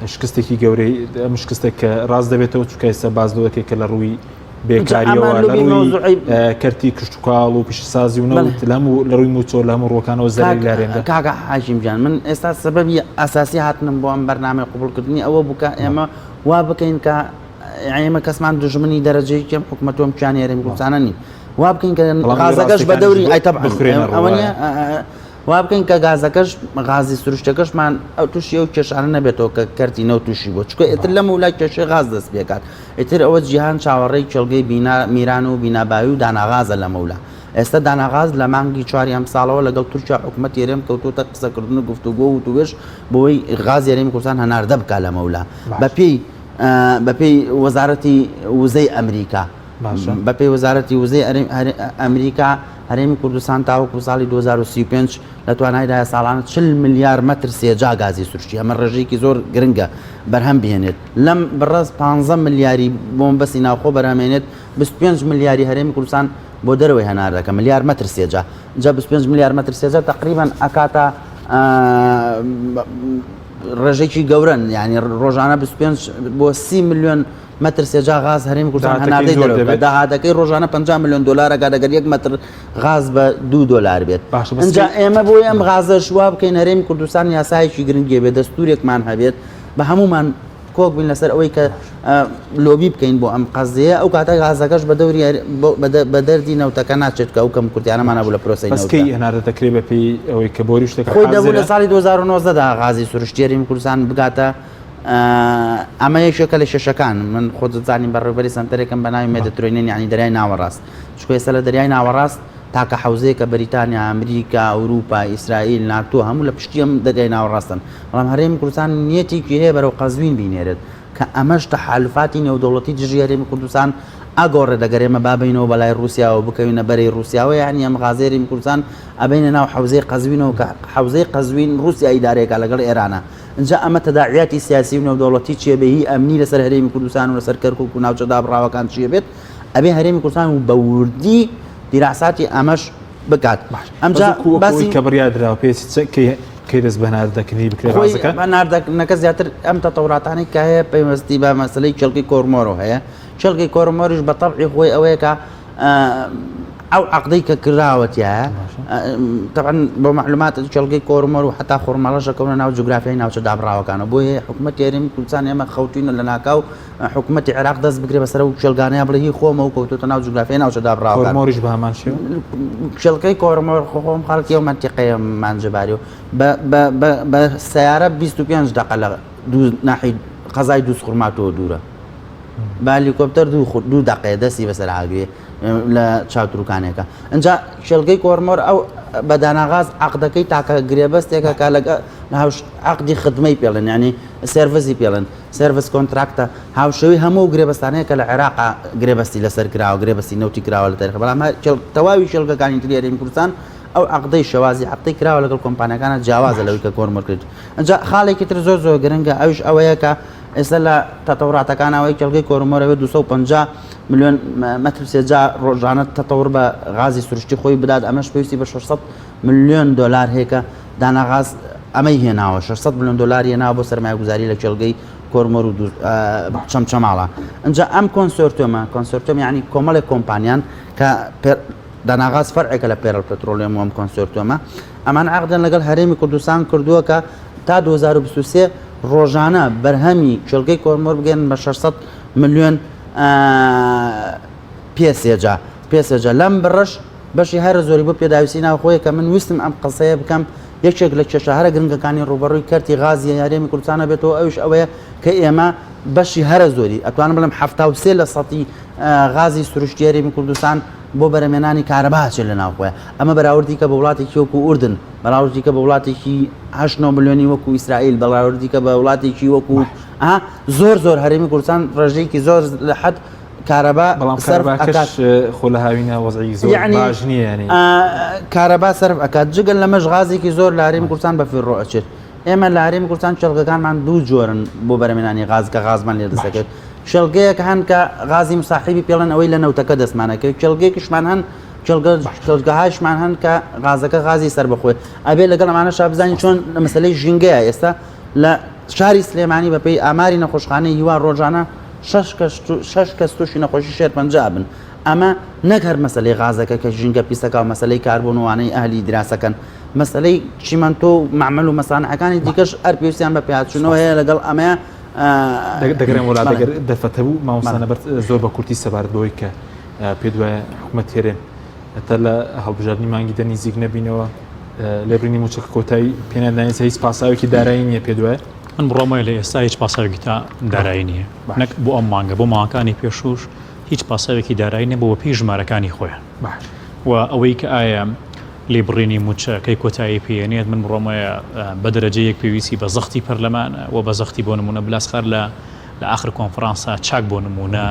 شکستێکی گەورەی ئەم شکستێک کە ڕاست دەبێتەوە چونکە ئێستا باز لەوەکەی کە لە ڕووی بێکاریەوە لە ڕووی کەرتی کشتتوکاڵ و پیشەسازی و نەوت لە هەموو لە ڕووی موچۆ لە هەموو ڕووەکانەوە زەرەری لارێندا کاکە حاجیم گیان من ئێستا سەبەبی ئەساسی هاتنم بۆ ئەم بەرنامەی قبوڵکردنی ئەوە بوو کە ئێمە وا بکەین کە ئێمە کەسمان دوژمنی دەرەجەی کەم حکومەت و ئەم کیانی هەرێمی کوردستانە نین وا بکەین کە غازەکەش بە دەوری ئای تەبعەن ئەوە نییە وا بکەین کە گازەکەش غازی سروشتەکەشمان ئەو تووشی ئەو کێشانە نەبێتەوە کە کەرتی نەوت تووشی بوو چونکە ئیتر لەم ولا کێشەی غاز دەست پێکات ئیتر ئەوە جیهان چاوەڕێی کێڵگەی بینا میران و بیناباوی و داناغازە لەمەولا ئێستا داناغاز لە مانگی چواری ئەم ساڵەوە لەگەڵ تورکیا حکوومەت هەرێم کەوتوتە قسەکردن و گفتوگۆ و وتوێژ بۆی غاز هەرێمی کوردستان هەناردە بکا لەمەولا بەپێی بەپێی وەزارەتی وزەی ئەمریکا بەپێی وەزارەتی وزەی ئەمریکا هەرێمی کوردستان تاوەکو ساڵی 2035 لە توانایدایە ساڵانە 40 ملیار مەتر سێجا گازی سروشتی ئەمە ڕێژەیەکی زۆر گرنگە بەرهەم بهێنێت لەم بڕەز 15 ملیاری بۆ مەبەستی ناوخۆ بەرهەمێنێت 25 ملیاری هەرێمی کوردستان بۆ دەرەوەی هەناردەکە ملیار مەتر سێجا جا 25 ملیار مەتر سێجا تقریبا ئەکاتە ڕێژەیەکی گەورەن یعنی ڕۆژانە 25 بۆ 30 ملیۆن مەتر سێجا غاز هەرێمی کوردستان هەناردەی دەرەوە دەبێت داهاتەکەی ڕۆژانە 50 ملیۆن دلار ئەکات ئەگەر یەک مەتر غاز بە دوو دلار بێت ئینجا ئێمە بۆی ئەم غازەش وا بکەین هەرێمی کوردستان یاسایەکی گرنگی بێت دەستورێکمان هەبێت بە هەمومان کۆک بین لەسەر ئەوەی کە لۆبی بکەین بۆ ئەم قەزیە ئەو کاتە غازەکەش بە دەوری بە دەردی نەوتەکە ناچێت کە ئەو کەم کورتیانەمان هەبوو لە پرۆسەی بەس کەی هەناردە دەکرێت بە پێی ئەوەی کە بۆری شتێک خۆی دەبوو لە ساڵی 2019 دا غازی سروشتی هەرێمی کوردستان بگاتە ئەمە یەکێکە لە کێشەکان من خۆت دەزانین بەڕێوەبەری سەنتەرێکم بە ناوی مێدەترۆینین یعنی دەریای ناوەڕاست چونکە ئێستا لە دەریای ناوەڕاست تاکە حەوزەیە کە بەریتانیا ئەمریکا ئەوروپا ئیسرائیل ناتۆ هەموو لە پشتی ئەم دەریای ناوەڕاستن بەڵام هەرێمی کوردستان نیەتێکی هەیە بەرەو قەزوین بینێرێت کە ئەمەش تەحالفاتی نێودەوڵەتی دژی هەرێمی کوردستان ئەگۆڕێت ئەگەر ئێمە بابینەوە بەلای ڕووسیاوە بکەوینە بەرەی ڕووسیاوە یعنی ئەم غازەی هەرێمی کوردستان ئەبەینە ناو حەوزەی قەزوینەوە کە حەوزەی قەزوین ڕووسیا ئیدارەیەکە لەگەڵ ئێرانە ئینجا ئەمە تەداعیاتی سیاسی و نێودەوڵەتی چیە بێ هی ئەمنی لەسەر هەرێمی کوردستان و لەسەر کەرکوک و ناوچە دابڕاوەکان چیە بێت ئەبێ هەرێمی کوردستان و بە وردی دیراساتی ئەمەش بکات ئەمجا باسی کە بڕیار دراوە پێ کەی دەست بە هەناردەکردنی بکرێت خۆی هەناردەکردنەکە زیاتر ئەم تەتەوراتانەی کە هەیە پەیوەستی بە مەسەلەی کێڵگەی کۆرمۆرەوە هەیە کێڵگەی کۆرمۆریش بە تەبعی خۆی ئەوەیە کە ئەو عقدەی کە کراوە تایە طبعا بۆ معلومات کێڵگەی کۆرمۆر و حتا خۆرماڵەش دەکەونە ناو جوگرافیای ناوچە دابڕاوەکانەوە بۆیە حکوومەتی هەرێمی کوردستان ئێمە خەوتوینە لە ناکاو حکوومەتی عێراق دەست بگرێ بەسەر و کێڵگانەیە بڵێ هی خۆمە و کەوتۆتە ناو جوگرافیای ناوچە دابڕاوەکان کۆرمۆریش بە هەمان شێوە کێڵگەی کۆرمۆر خۆم خەڵکی ئەو مەنتیقەیە مانجەباری و بە سەیارە 25 دقە لە دوو ناحی قەزای دووزخورماتووە دوورە بە هەلیکۆپتەر دوو دەقەیە دەستی بەسەر ئاگرێ لە چاوتروکانێکە ئەجا کێڵگەی کۆرمۆر ئەو بە داناغاز عقدەکەی تاکە گرێبەستێکە کە لەگە هاوش عقدی خدمەی پێڵێن ینی service ی پێڵێن service contract ە هاوشێوەی هەموو گرێبەستانەیە کە لە عێراق گرێبەستی لەسەر کراوە گرێبەستی نەوتی کراوە لە تاریخ بەڵام تەواوی کێڵگەکانی تری هەرێمی کوردستان. ئەو عەقدەی شێوازی عەقدەی کراوە لەگەڵ کۆمپانیاکانە جیاوازە لەوەی کە کۆرمۆر کرد. ئەنجا خاڵێکی تر زۆر زۆر گرنگە ئەویش ئەوەیە کە ئێستا لە تەتەوراتەکان ئەوەی کێڵگەی کۆرمۆر ئەوێ 250 ملیۆن مەتر سێجا ڕۆژانە تەتەور بە غازی سروشتی خۆی بدات ئەمەش پێویستی بە 600 ملیۆن دۆلار هەیە کە داناغاز ئەمەی هێناوە 600 ملیۆن دۆلار هێناوە بۆ سەرمایەگوزاری لە کێڵگەی کۆرمۆر و چەمچەماڵە ئەنجا ئەم consortium ە consortium یعنی کۆمەڵێک کۆمپانیان کە داناغاز فەرعێکە لە پێرڵ پترۆلیۆم و ئەم consortium ە ئەمان عەقدیان لەگەڵ هەرێمی کوردستان کردووە کە تا 2023 ڕۆژانە بەرهەمی کێڵگەی کۆرمۆر بگەن بە 600 ملیۆن پێ سێجا پێ سێجا لەم بڕەش بەشی هەرە زۆری بۆ پێداویستی ناوخۆیە کە من ویستم ئەم قسەیە بکەم یەکێک لە کێشە هەرە گرنگەکانی ڕووبەڕووی کەرتی غازی هەرێمی کوردستانە بێتەوە ئەویش ئەوەیە کە ئێمە بەشی هەرە زۆری ئەتوانم بڵێم 73 لە سەتی غازی سروشتی هەرێمی کوردستان بۆ بەرەمێنانی کارەبا ئەچێت لە ناوخۆیە ئەمە بەراوردی کە بە وڵاتێکی وەکو ئوردن بەراوردی کە بە وڵاتێکی هەشت نۆ ملیۆنی وەکو ئیسرائیل بەراوردی کە بە وڵاتێکی وەکو زۆر زۆر هەرێمی کوردستان ڕێژەیەکی زۆر لە حەد کارەبا بەڵام سەرف کارەباکەش ئەکات خۆ لە هاوینە وەزعی زۆر یعنی باش نییە یعنی کارەبا سەرف ئەکات جگەل لەمەش غازێکی زۆر لە هەرێمی کوردستان بە فیڕۆ ئەچێت ئێمە لە هەرێمی کوردستان کێڵگەکانمان دوو جۆرن بۆ بەرەمێنانی غاز کە غازمان لێ باش دەستەکەوێت کێڵگەیەک هەن کە غازی مساحیبی پێڵێن ئەوەی لە نەوتەکە دەستمانەکەوێت کێڵگەیەکیشمان هەن کێڵگە باش کێڵگەهایشمان هەن کە غازەکە غازی سەربەخۆیە ئەبێ لەگەڵ ئەمانەشا بزانین چۆن لە مەسەلەی ژینگەیە ئێستا لە شاری سلێمانی بەپێی ئاماری نەخۆشخانەی هیوا ڕۆژانە شەش کەس تووشی نەخۆشی شێرپەنجە ئەبن ئەمە نەک هەر مەسەلەی غازەکە کە ژینگە پیسەکە و مەسەلەی کاربۆن و وانەی ئەهلی دراسەکەن مەسەلەی چیمەنتۆ و مەعمەل و مەسانعەکانی دیکەش هەر پێویستیان بە پێهاتچوونەوە هەیە لەگەڵ ئەمەیە دەگەرێم وەلا دەگەر دەرفەت هەبوو مامۆستا نەبەرد زۆر بە کورتی سەبارەت بەوەی کە پێت وایە حکومەت هەرێم هەتا لە هەڵبژاردنی مانگی دە نیزیک نەبینەوە لێبرینی موچەکە کۆتایی پێنادانێت هیچ پاساوێکی دارایی نییە پێت وایە؟ من بڕوام وایە لە ئێستا هیچ پاساوێکی تا دارایی نییە نەک بۆ ئەم مانگە بۆ مانگەکانی پێشووش هیچ پاساوێکی دارایی نیە بۆ بەپێی ژمارەکانی خۆیان و ئەوەی کە ئایا لێبڕینی موچە کەی کۆتایی پێێنێت من بڕوام وایە بە دەرەجە یەک پێویستی بە زەختی پەرلەمانە و بە زەختی بۆ نمونە بلاسخار لە لە ئاخر کۆنفرانسا چاک بۆ نمونە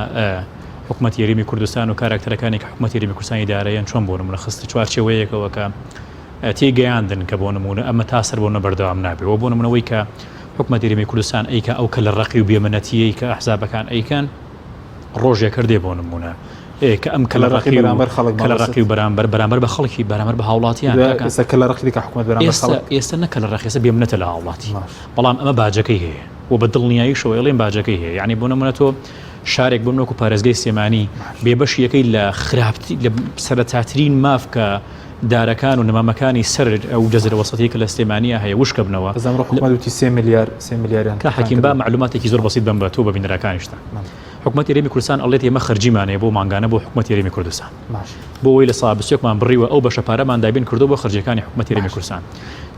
حکومەتی هەرێمی کوردستان و کاراکتەرەکانی کە حکومەتی هەرێمی کوردستان ئیدارەیەن چۆن بۆ نمونە خستە چوارچێوەیەکەوە کە تێگەیاندن کە بۆ نموونە ئەمە تا سەر بۆ نە بەردەوام نابێ و بۆ نموونەوەی کە حکومەتی هەرێمی کوردستان ئەیکا ئەو کەلە ڕەقی و بێمنەتیەی کە ئەحزابەکان ئەیکەن ڕۆژێک هەر دێ بۆ نموونە کە ئەم کەلە ڕەقی بەرامبەر خەڵک کەلە ڕەقی و بەرامبەر بەرامبەر بە خەڵکی بەرامبەر بە هاوڵاتیان ئێستا کەلە ڕەقی دەکا حکومەت بەرامبەر خەڵک ئێستا نە کەلە ڕەقی ئێستا بێمنەتە لە هاوڵاتی بەڵام ئەمە باجەکەی هەیە و بە دڵنیاییشەوە ئەڵێم باجەکەی هەیە یعنی بۆ نموونە تۆ شارێک بۆ نموونە وەکو پارێزگای سلێمانی بێبەشیەکەی لە خراپتری لە سەرەتاترین ماف کە دارەکان و نەمامەکانی سەر ئەو جەزرە وەسەتیە کە لە سلێمانیە هەیە وشکە بنەوە. بەس ئەمڕۆ حکومەت وتی سێ ملیار سێ ملیاریان کاک تەرخان حەکیم با کردووە. مەعلوماتێکی زۆر بەسیت بەم بە تۆ بە بینەرەکانیشتان. حکومەتی هەرێمی کوردستان ئەڵێت ئێمە خەرجیمان هەیە بۆ مانگانە بۆ حکومەتی هەرێمی کوردستان. باش. بۆ ئەوەی لە سا بیستێکمان بڕیوە ئەو بەشە پارەمان دابین کردووە بۆ خەرجیەکانی حکومەتی هەرێمی باش. کوردستان.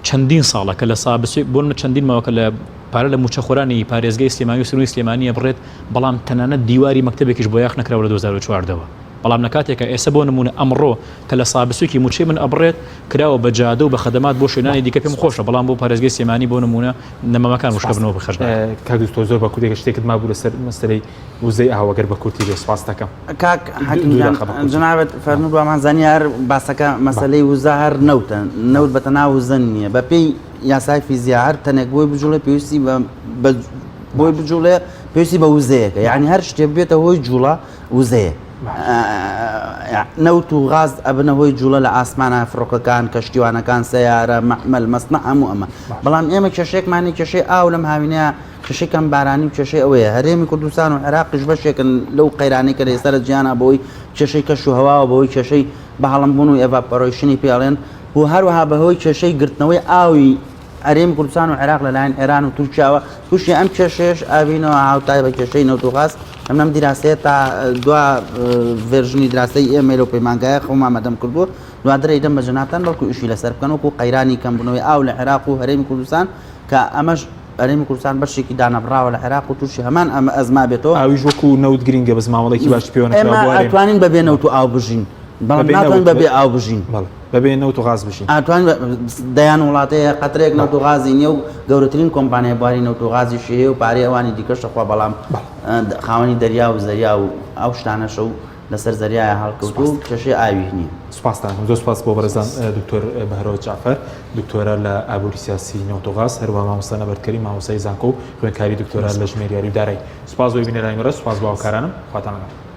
چەندین ساڵە کە لە سا بیستێک بۆ نمونە چەندین ماوە کە لە پارە لە مووچەخۆرانی پارێزگای سلێمانی و سنووری سلێمانی ئەبڕێت بەڵام تەنانەت دیواری مەکتەبێکیش بۆیاخ نەکراوە لە 2014 وە. بەڵام لە کاتێکا ئێستا بۆ نموونە ئەمڕۆ کە لە سابسوکی مووچەی من ئەبڕێت کراوە بە جادە و بە خەدەمات بۆ شوێنانی دیکە پێم خۆشە بەڵام بۆ پارێزگەی سلێمانی بۆ نموونە نەمامەکان وشکە بنەوە بخەرج ناکەن. کاک دکتۆر زۆر بە کورتی گەر شتێکت مابوو لەسەر مەسەلەی وزەی ئاو ئەگەر بە کورتی بێ سوپاست دەکەم. کاک حەکیم دوو گیان دەقە بە کورتی. جەنابت فەرموو بامان زانی هەر باسەکە مەسەلەی وزە هەر نەوتە نەوت بە تەنها وزە نییە بە پێی یاسای فیزیا هەر تەنێک بۆی بجوڵێ پێویستی بە بۆی بجوڵێ پێویستی بە وزەیەکە یعنی هەر شتێ ببێتە هۆی جوڵە وزەیە. نەوت و غاز ئەبنە هۆی جوڵە لە ئاسمانە فڕۆکەکان کەشتیوانەکان سەیارە مەعمەل مەسنە هەموو ئەمە بەڵام ئێمە کێشەیەکمانی کێشەی ئاو لەم هاوینەیە کێشەی کەم بارانی و کێشەی ئەوەیە هەرێمی کوردستان و عێراقیش بەشێکن لەو قەیرانەی کە لە ئێستا لە جیهانا بەهۆی کێشەی کەش و هەواوە بەهۆی کێشەی بەهەڵمبوون و evaporation ی پێڵێن و هەروەها بەهۆی کێشەی گرتنەوەی ئاوی هەرێمی کوردستان و عێراق لەلایەن ئێران و تورکیاوە تووشی ئەم کێشەیەش ئابینەوە هاوتای بە کێشەی نەوت و غاز ئەم لەم دیراسەیە تا دوا version ی دراسەی ئێمە لەو پەیمانگایە خۆمان مەدەم کردووە دواتر ئەیدەم بە جەنابتان بەڵکو ئیشی لەسەر بکەن وەکو قەیرانی کەمبوونەوەی ئاو لە عێراق و هەرێمی کوردستان کە ئەمەش هەرێمی کوردستان بەشێکی دانەبڕاوە لە عێراق و تووشی هەمان ئەمە ئەزما بێتەوە. ئاویش وەکو نەوت گرینگە بەس مامەڵەیەکی باشی پێوە نەکراوە ئێمە بۆ هەرێم. ئەتوانین بەبێ نەوت و ئاو بژین بەڵام بەبێ ناتوانین نەوت بەبێ ئاو بژین. بەڵێ. بەبێ نەوت و غاز بژین. ئەتوانین دەیان وڵات هەیە قەترەیەک نەوت و غازی نییە و گەورەترین کۆمپانیای بواری نەوت و غازیشی هەیە و پارەی ئەوانی دیکەش دەخوا بەڵام خاوەنی دەریا و زەریا و ئەو شتانەشە و. لەسەر زەریایە هەڵکەوتوو و کێشەی ئاوی نییە. سوپاستان ئەکەم. زۆر سوپاس بۆ بەڕێزان دکتۆر بەهرۆز جەعفەر، دکتۆرا لە ئابووری سیاسی نەوت و غاز، هەروەها مامۆستا نەبەرد کەریم، مامۆستای زانکۆ و خوێندکاری دکتۆرا لە ژمێریاری و دارایی. سوپاس بۆ بینەرانی بەڕێز، سوپاس بۆ هاوکارانم. خواتان لەگەڵ.